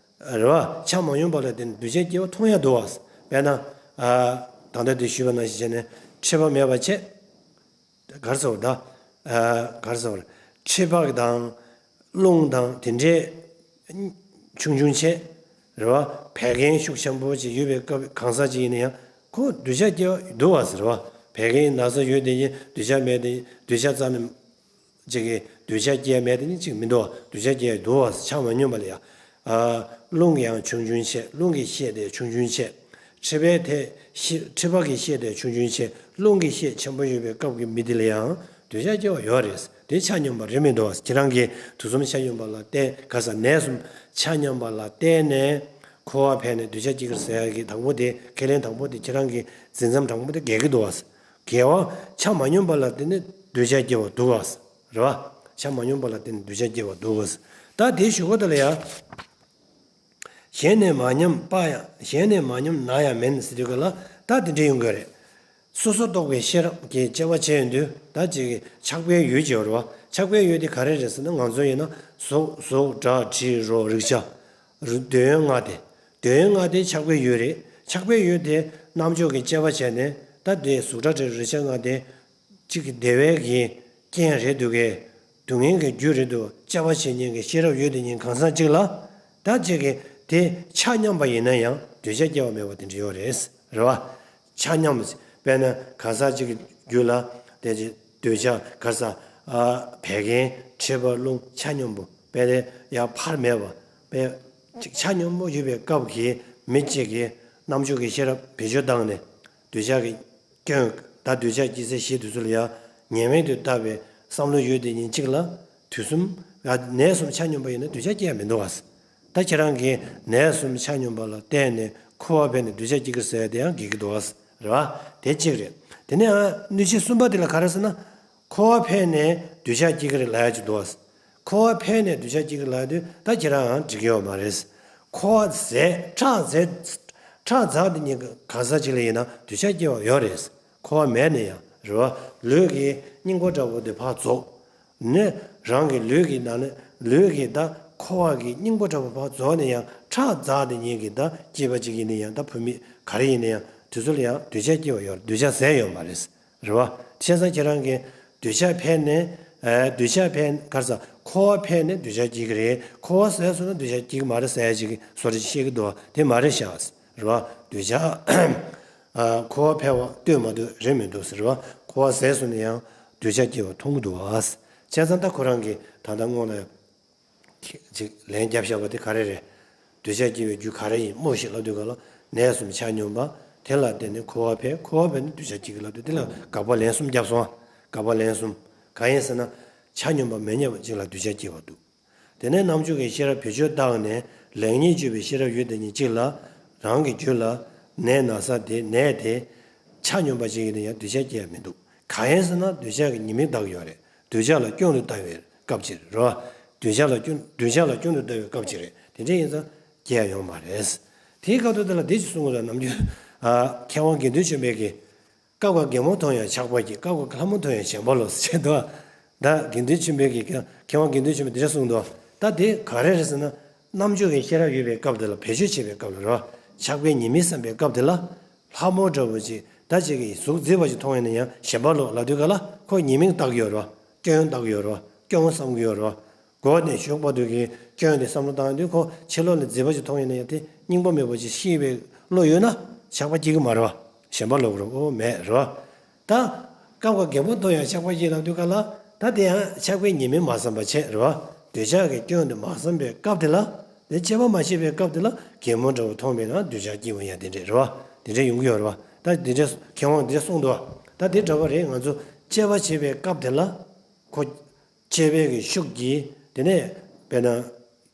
རེད་བ། ཆ་མ་མཉམ་པ་ལ་བརྟེན་ནས་གདུལ་བྱ་སྐྱེ་བ་མཐོང་ཡ་འདུག་བ། དཔེར་ན། ད་ལྟ་དེ་ཞུས་པ་ནང་བཞིན་བྱས་ནས་མཁྲིས་པ་མེད་པ་བྱས། ག་རེ་ཟེར་བ་ད། ག་རེ་ཟེར་བ། མཁྲིས་པ་དང་། རླུང་དང་དེ་འདྲའི་ཆུང་ཆུང་བྱས། རེད་བ། བད་ཀན་ཤུགས་ཆེན་པོ་ཅིག་ཡོད་པའི་སྐབས་གང་ཟག་ཅིག་ཡིན་ན་ཡང་ཁོ་གདུལ་བྱ་སྐྱེ་བ་འདུག་བ་ཟེར་བ། བད་ཀན་ན་ཚ་ཡོད་དེ་ཡིན་གདུལ་བྱ་མེད་དེ་ཡིན་གདུལ་བྱ་རྩ་ནས། ཅིག་གིས་གདུལ་བྱ་སྐྱེ་མེད་དེ་ནི་ཅིག་མི་འདུག་གདུལ་བྱ་སྐྱེ་འདུག་བ་ཆ་མ་སྙོམས་པ་ལ་ཡ། རླུང་གི་ཡང་ཆུང་ཆུང་བྱས་རླུང་གི་ཤས་དེ་ཆུང་ཆུང་བྱས། མཁྲིས་པའི་དེ་ཤི་མཁྲིས་པ་གི་ཤས་དེ་ཆུང་ཆུང་བྱས་རླུང་གི་ཤས་ཆེན་པོ་ཡོད་པའི་སྐབས་ཀྱི་མི་དེ་ལ་ཡང་གདུལ་བྱ་སྐྱེ་བ་ཡོད་རེད། དེ་ཆ་སྙོམས་པ་རེད་མི་འདུག་ཁྱེད་རང་གིས་དུག་གསུམ་ཆ་སྙོམས་པ་ལ་བརྟེན་ག་ས་ནད་གསུམ་ཆ་སྙོམས་པ་ལ་བརྟེན་ནས་འཁོར་བ་འཕེལ་ནས་གདུལ་བྱ་སྐྱེ་གི་རེད་ཟེར་ཡ་གི་དང་པོ་དེ་ཁས་ལེན་དང་པོ་དེ་ཁྱེད་རང་གི་འཛིན་མཚམས་དང་པོ་དེ་འགལ་གི་འདུག་བ། འགལ་བ་ཆ་མ་སྙོམས་པ་ལ་བརྟེན་ནས་གདུལ་བྱ་སྐྱེ་བ་འདུག་བ། རེད་བ། ཆ་མ་སྙོམས་པ་ལ་བརྟེན་ནས་གདུལ་བྱ་སྐྱེ་བ་འདུག་བ། ད་དེའི་གཞུག་གུ་དེ་ལ་ཡ། གཞན་ནས་མ་ཉམས་པ་ཡང་གཞན་ནས་མ་ཉམས་ན་ཡང་མིན་ཟེར་དུས་ག་ལ་ད་དེ་འདྲ་ཡོང་གི་རེད། སོ་སོ་རྟོགས་པའི་ཤེས་རབ་ཀྱིས་དཔྱད་པ་བྱས་ཡོང་དུས་ད་ཅིག་ཆགས་པའི་ཡུལ་ཅིག་ཡོད་རེད་བ། ཆགས་པའི་ཡུལ་དེ་ག་རེ་རེད་ཟེར་ན་ང་ཚོ་ཡིན་ན་གཟུགས་གཟུགས་སྒྲ་དྲི་རོ་རེག་བྱ། འདོད་ཡོན་ལྔ་དེ། འདོད་ཡོན་ལྔ་དེ་ཆགས་པའི་ཡུལ་རེད། ཆགས་པའི་ཡུལ་དེ་རྣམ་འཇོག་གི་དཔྱད་པ་བྱས་ནས་ད་དེ་གཟུགས་སྒྲ་དྲི་རོ་རེག་བྱ་ལྔ་དེ། གཅིག་གི་བདེ་བའི་གི་རྐྱེན་རེད་འདུག་གས། སྡུག་བསྔལ་གྱི་རྒྱུ་རེད་འདུག་དཔྱད་པ་བྱེད་མཁན་གྱི་ཤེས་རབ་ཡོད་དེ་ཉིད་གང་ཟག་གཅིག་ལ། ད་གཅིག་གི་དེ་ཆ་མཉམ་པ་ཡིན་ན་ཡང་གདུལ་བྱ་སྐྱེ་བ་མེད་པ་དེ་འདྲ་ཡོད་རེད། རེད་བ། ཆ་མཉམ། དཔེར་ན་གང་ཟག་གཅིག་གི་རྒྱུད་ལ་དེ་ཅིག་གདུལ་བྱ་ག་ས། བད་ཀན་མཁྲིས་པ་རླུང་ཆ་མཉམ་པོ་དཔེ་དེ་ཡང་ཕར་མེད་པ་དཔེ་ཅིག་ཆ་མཉམ་པོ་ཡོད་པའི་སྐབས་ཀྱི་མི་གཅིག་གི་རྣམ་འཇོག་གི་ཤེས་རབ་བེད་སྤྱོད་བཏང་ནས་གདུལ་བྱ་གི་སྐྱོན། ད་གདུལ་བྱ་སྐྱེ་ཚེ་ཞེས་དུས་ཚོད་ལ་ཡང་ཉེས་དམིགས་དུ་ལྟ་བའི་བསམ་བློ་ཡོད་དེ་ཉིད་གཅིག་ལ་དུས་གསུམ་ཡ་ནད་གསུམ་ཆ་སྙོམས་པ་ཡིན་ན་གདུལ་བྱ་སྐྱེ་ཡ་མི་འདུག་ག་ད་ཁྱེད་རང་གིས་ནད་གསུམ་ཆ་སྙོམས་པ་ལ་བརྟེན་ནས་འཁོར་བ་འཕེལ་ནས་གདུལ་བྱ་སྐྱེ་གི་ཟེར་ཡ་དེ་ཡང་འགལ་གྱི་འདུག་ག་རེད་བ། དེ་གཅིག་རེད། དེ་ནས་ཨ་སྣོད་བཅུད་གསུམ་པ་དེ་ལ་ག་རེ་ཟེར་ན། འཁོར་བ་འཕེལ་ནས་གདུལ་བྱ་སྐྱེ་གི་རེད་ལབ་ཡ་གཅིག་འདུག་ག་འཁོར་བ་འཕེལ་ནས་གདུལ་བྱ་སྐྱེ་གི་ལབ་དུས་ད་ཁྱེད་རང་འགྲིག་གི་ཡོད་མ་རེད། འཁོར་བ་ཟད་ཁྲག་ཟད། ཁྲག་འཛག་དེ་ཉིད་ཀྱི་གང་ཟག་ཅིག་ལ་ཡིན་ན་གདུལ་བྱ་སྐྱེ་བ་ཡོད་རེད། འཁོར་བ་མེད་ན་ཡང་རེད་བ། ལུས་ཀྱི་སྙིང་པོ་འདྲ་པོ་དེ་ཕར་རྫོགས། ནི་རང་གི་ལུས་ཀྱི་ནང་ནས་ལུས་ཀྱི་ད་འཁོར་བ་གི་སྙིང་པོ་འདྲ་པོ་ཕར་རྫོགས་ནས་ཡང་ཁྲག་འཛག་དེ་ཉིད་ཀྱི་ད་སྐྱེས་པ་ཅིག་ཡིན་ན་ཡང་ད་བུད་མེད་ག་རེ་ཡིན་ན་ཡང་དེ་ཚོ་ལ་ཡང་གདུལ་བྱ་སྐྱེ་བ་ཡོད་རེད། གདུལ་བྱ་ཟད་ཡོད་མ་རེད། རེད་བ། བྱས་ཙང་ཁྱེད་རང་གིས་གདུལ་བྱ་འཕེལ་ནས། ཨ་གདུལ་བྱ་འཕེལ་ག་རེ་ཟ། འཁོར་བ་འཕེལ་ནས་གདུལ་བྱ་སྐྱེ་གི་རེད། འཁོར་བ་ཟད་སོང་ན་གདུལ་བྱ་སྐྱེ་གི་མ་རེད་ཟེར་ཡ་ཅིག་གི་བཟོ་འདྲ་ཅིག་བཤད་ཀྱི་འདུག་བ། དེ་མ་རེད་ཤག་རེད་བ། གདུལ་བྱ། ཨ་འཁོར་བ་འཕེལ་བ་ལྟོས་མ་ཐུབ་རེད་མི་འདུག་ཟེར་བ། འཁོར་བ་ཟད་སོང་ན་ཡང་གདུལ་བྱ་སྐྱེ་བ་མཐོང་གི་འདུག་བ། བྱས་ཙང་ད་ཁོ་རང་གིས་ད་ལྟ་སྔོན་ལ། ཅིག་ལན་བརྒྱབ་བཞག་པ་དེ་ག་རེ་རེད། གདུལ་བྱ་སྐྱེ་བའི་རྒྱུ་ག་རེ་ཡིན་སྨྲོས་ཤིག་ལབ་དུས་ག་ལ་ནད་གསུམ་ཆ་སྙོམས་པ། དེ་ལ་བརྟེན་ནས་འཁོར་བ་འཕེལ། འཁོར་བ་འཕེལ་ནས་གདུལ་བྱ་སྐྱེ་གི་ལབ་དུས་དེ་ལ་དགག་པ་ལན་གསུམ་བརྒྱབ་སོང་། དགག་པ་ལན་གསུམ། གང་ཡིན་ཟེར་ན། ཆ་སྙོམས་པ་མི་རྙེད་པ་ཅིག་ལ་གདུལ་བྱ་སྐྱེ་བ་འདུག་དེ་ནས་རྣམ་འཇོག་གི་ཤེས་རབ་བེད་སྤྱོད་བཏང་ནས་ལེགས་ཉེས་དཔྱོད་པའི་ཤེས་རབ་ཡོད་དེ་ཉིད་གཅིག་ལ། རང་གི་རྒྱུད་ལ་ནད་ན་ཚ་དེ་ནད་དེ་ཆ་སྙོམས་པ་ཅིག་ཡིན་ན་ཡང་གདུལ་བྱ་སྐྱེ་ཡ་མི་འདུག་གང་ཡིན་ཟེར་ན་གདུལ་བྱ་གི་ཉེས་དམིགས་བརྟག་ཡོད་རེད། གདུལ་བྱ་ལ་སྐྱོན་དུ་ལྟ་བའི་སྐབས་ཅིག་རེད་བ། གདུལ་བྱ་ལ་སྐྱོན་གདུལ་བྱ་ལ་སྐྱོན་དུ་ལྟ་བའི་སྐབས་ཅིག་རེད། དེ་འདྲ་ཡིན་ཙང་སྐྱེ་ཡ་ཡོང་མ་རེད། དེའི་སྐབས་དུ་དེ་ལ་འདི་ཅིག་གསུང་དགོས་ན་ནམ་རྒྱུན། ཨ་མཁས་དབང་དགེ་འདུན་ཆོས་འཕེལ་གྱིས། སྐབས་འགའ་རྒན་མོ་མཐོང་ཡང་ཆགས་པ་སྐྱེ། སྐབས་འགའ་ལྷ་མོ་མཐོང་ཡང་ཞེན་པ་ལོག་ཟེར་བྱས་འདུག་ད་དགེ་འདུན་ཆོས་འཕེལ་གྱིས་མཁས་དབང་དགེ་འདུན་ཆོས་འཕེལ་འདི་འདྲ་གསུངས་འདུག་ད་དེ་ག་རེ་རེད་ཟེར་ན། རྣམ་འཇོག་གི་ཤེས་རབ་ཡོད་པའི་སྐབས་དེ་ལ་བེད་སྤྱོད་བྱེད་པའི་སྐབས་ལ་རེད་བ། ཆགས་པའི་ཉེས་དམིགས་བསམ་པའི་སྐབས་དེ་ལ། ལྷ་མོ་འདྲ་བོ་ཅིག་ད་ཅིག་གིས་གཟུགས་མཛེས་པ་ཅིག་མཐོང་ཡོང་ན་ཡང་ཞེན་པ་ལོག་ལབ་དུས་ག་ལ་ཁོ་ཉེས་དམིགས་བརྟག་གི་ཡོད་རེད་བ། སྐྱོན་བརྟག་གི་ཡོད་རེད་བ། སྐྱོན་བསམ་གྱི་ཡོད་རེད་བ། སྒོ་ནས་ཞོགས་པ་དུས་ཀྱི་སྐྱོན་དེ་བསམ་བློ་བཏང་དུས་ཁོ་ཕྱི་ལོགས་ནས་མཛེས་པ་ཅིག་མཐོང་ཡོང་ན་ཡང་དེ་སྙིང་པོ་མེད་པ་ཅིག་ཤེས་པའི་བློ་ཡོད་ན་ཆགས་པ་སྐྱེ་གི་མ་རེད་བ། ཞེན་པ་ལོག་རེད་བ། ཨོ་མེད་རེད་བ། ད། སྐབས་འགའ་རྒན་མོ་མཐོང་ཡང་ཆགས་པ་སྐྱེ་ལབ་དུས་ག་ལ། ད་དེ་ཡང་ཆགས་པའི་ཉེས་དམིགས་མ་བསམ་པ་བྱས་རེད་བ། འདོད་ཆགས་ཀྱི་སྐྱོན་དེ་མ་བསམ་པའི་སྐབས་དེ་ལ། དེ་དཔྱད་པ་མ་བྱས་པའི་སྐབས་དེ་ལ་རྒན་མོ་འདྲ་བོ་མཐོང་བས་ན་འདོད་ཆགས་སྐྱེ་བ་ཡང་དེ་འདྲས་རེད་བ། དེ་འདྲས་ཡོང་གི་ཡོད་རེད་བ། ད་འདི་འདྲ་མཁས་དབང་འདི་འདྲ་གསུངས་འདུག་ད་འདི་འདྲ་བ་རེད། ང་ཚོ་དཔྱད་པ་བྱེད་པའི་སྐབས་དེ་ལ་ཁོ་དཔྱད་པའི་གི་ཤུགས་ཀྱིས་དེ་ནས་དཔེར་ན་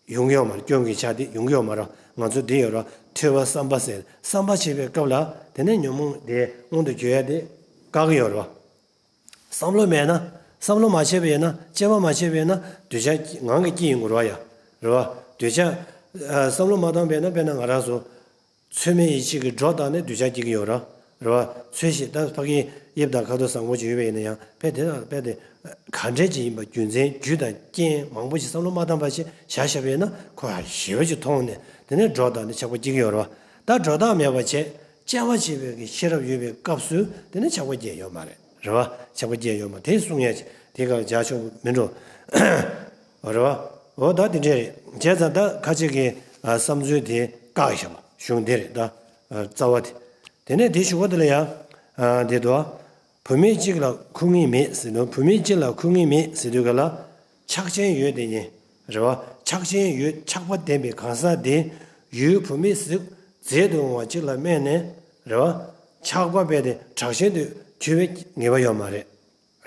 ཡོང་གི་ཡོད་མ་རེད། སྐྱོན་གྱི་ཆ་དེ་ཡོང་གི་ཡོད་མ་རེད། ང་ཚོ་འདི་ཡོད་ར་ཐོས་པ་བསམ་པ་ཟེར། བསམ་པ་བྱེད་པའི་སྐབས་ལ་དེ་ནས་ཉོན་མོངས་དེ་མངོན་དུ་གྱུར་ཡ་དེ་བཀག་གི་ཡོད་རེད་བ། བསམ་བློ་མེད་ན། བསམ་བློ་མ་བྱས་པ་ཡིན་ན། དཔྱད་པ་མ་བྱས་པ་ཡིན་ན་འདོད་ཆགས་ངང་གིས་སྐྱེ་ཡོང་གི་རེད་བ་ཡ། རེད་བ། འདོད་ཆགས་ཨ། བསམ་བློ་མ་བཏང་བ་ཡིན་ན། དཔེར་ན་ང་རང་ཚོ་ཚོད་མེད་ཡིད་ཆེས་ཀྱི་སྒྲོ་བཏགས་ནས་འདོད་ཆགས་སྐྱེ་གི་ཡོད་རེད། རེད་བ། ཚོད་ཤེས། ད་ཕ་གིའི་དབྱིབས་དང་ཁ་དོག་བཟང་པོ་ཅིག་ཡོད་པ་ཡིན་ན་ཡང་། དཔེ་དེ་དང་དཔེ་དེ་ག་འདྲས་ཅིག་ཡིན་པ། རྒྱུ་མཚན་རྒྱུ་དང་རྐྱེན་མང་པོ་ཞིག་བསམ་བློ་མ་བཏང་བ་ཞིག་བཞག་བཞག་པ་ཡིན་ན། ཁོ་ཡ་ཞེ་པོ་ཅིག་མཐོང་ནས་དེ་ནས་སྒྲོ་བཏགས་ནས་ཆགས་པ་སྐྱེ་གི་ཡོད་རེད་བ། ད་སྒྲོ་བཏགས་མེད་པ་བྱས། དཔྱད་པ་བྱེད་པའི་གི་ཤེས་རབ་ཡོད་པའི་སྐབས་སུ་དེ་ནི་ཆགས་པ་སྐྱེ་ཡོད་མ་རེད། རེད་བ། ཆགས་པ་སྐྱེ་ཡོད་མ་རེད། དེ་གསུང་ཡ་ཅིག་དེ་ག་ལ་བྱ་ཆོག་མི་འགྲོ། རེད་བ། འོ་ད་དེ་འདྲས་རེད། བྱས་ཙང་ད་ཁ་ཅིག་གི་ཨ། བསམ་ཚུལ་དེ་བཀག་བཞག་པ་གཞུང་དེ་རེད། ད་ཨ། རྩ་བ་དེ། དེ་ནས་དེ་གཞུག་གུ་དེ་ལ་ཡ། ཨ། དེ་དུ་བ། བུད་མེད་གཅིག་ལ་ཁུ་ངེས་མེད་ཟེར་དུས། བུད་མེད་གཅིག་ལ་ཁུ་ངེས་མེད་ཟེར་དུས་ག་ལ། ཆགས་ཞེན་ཡོད་དེ་ཉིད། རེད་བ། ཆགས་ཞེན་ཡོད། ཆགས་པ་ལྡན་པའི་གང་ཟག་དེ་ཡུལ་བུད་མེད་གཟུགས་མཛེས་སུ་འོང་བ་གཅིག་ལ་དམིགས་ནས། རེད་བ། ཆགས་པ་སྦས་ཏེ་དྲག་ཞན་དུ་གྱུར་པའི་ངེས་པ་ཡོད་མ་རེད།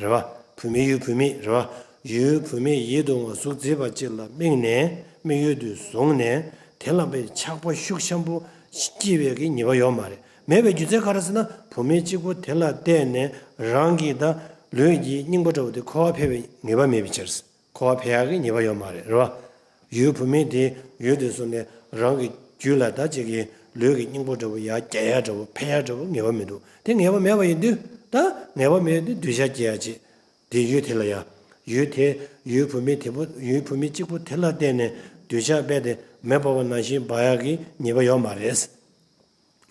རེད་བ། བུད་མེད་ཡུལ་བུད་མེད། རེད་བ། ཡུལ་བུད་མེད་ཡིད་དུ་འོང་བ་གཟུགས་མཛེས་པ་གཅིག་ལ་དམིགས་ནས། དམིགས་ཡུལ་དུ་བཟུང་ནས་དེ་ལ་དཔེ་ཆགས་པ་ཤུགས་ཆེན་པོ་སྐྱེ་བའི་གི་ངེས་པ་ཡོད་མ་རེད། མེད་པའི་རྒྱུ་མཚན་ག་རེ་ཟེར་ན། བུད་མེད་གཅིག་པོ་དེ་ལ་བལྟས་ནས་རང་གི་ད་ལུས་ཀྱི་སྙིང་པོ་འདྲ་བོ་དེ་འཁོར་བར་ཕེབས་པའི་ངེས་པ་མེད་པའི་ཕྱིར། འཁོར་བར་ཕེབས་ཡག་གི་ངེས་པ་ཡོད་མ་རེད། རེད་བ། ཡུལ་བུད་མེད་དེ་ཡུལ་དུ་བཟུང་ནས་རང་གི་རྒྱུད་ལ་ད་ཅིག་གི་ལུས་ཀྱི་སྙིང་པོ་འདྲ་བོ་ཡར་རྒྱས་ཡག་འདྲ་བོ་འཕེལ་ཡག་འདྲ་བོ་ངེས་པ་མི་འདུག་དེ་ངེས་པ་མེད་པ་ཡིན་དུས། ད་ངེས་པ་མེད་དུས་འདོད་ཆགས་སྐྱེ་ཡག་ཅིག་དེ་ཡུལ་དེ་ལ་ཡ། ཡུལ་དེ། ཡུལ་བུད་མེད་དེ་པོ། ཡུལ་བུད་མེད་གཅིག་པོ་དེ་ལ་བལྟས་ནས་འདོད་ཆགས་སྦས་ཏེ་མེ་འབར་བ་ནང་བཞིན་འབར་ཡག་གི་ངེས་པ་ཡོད་མ་རེད།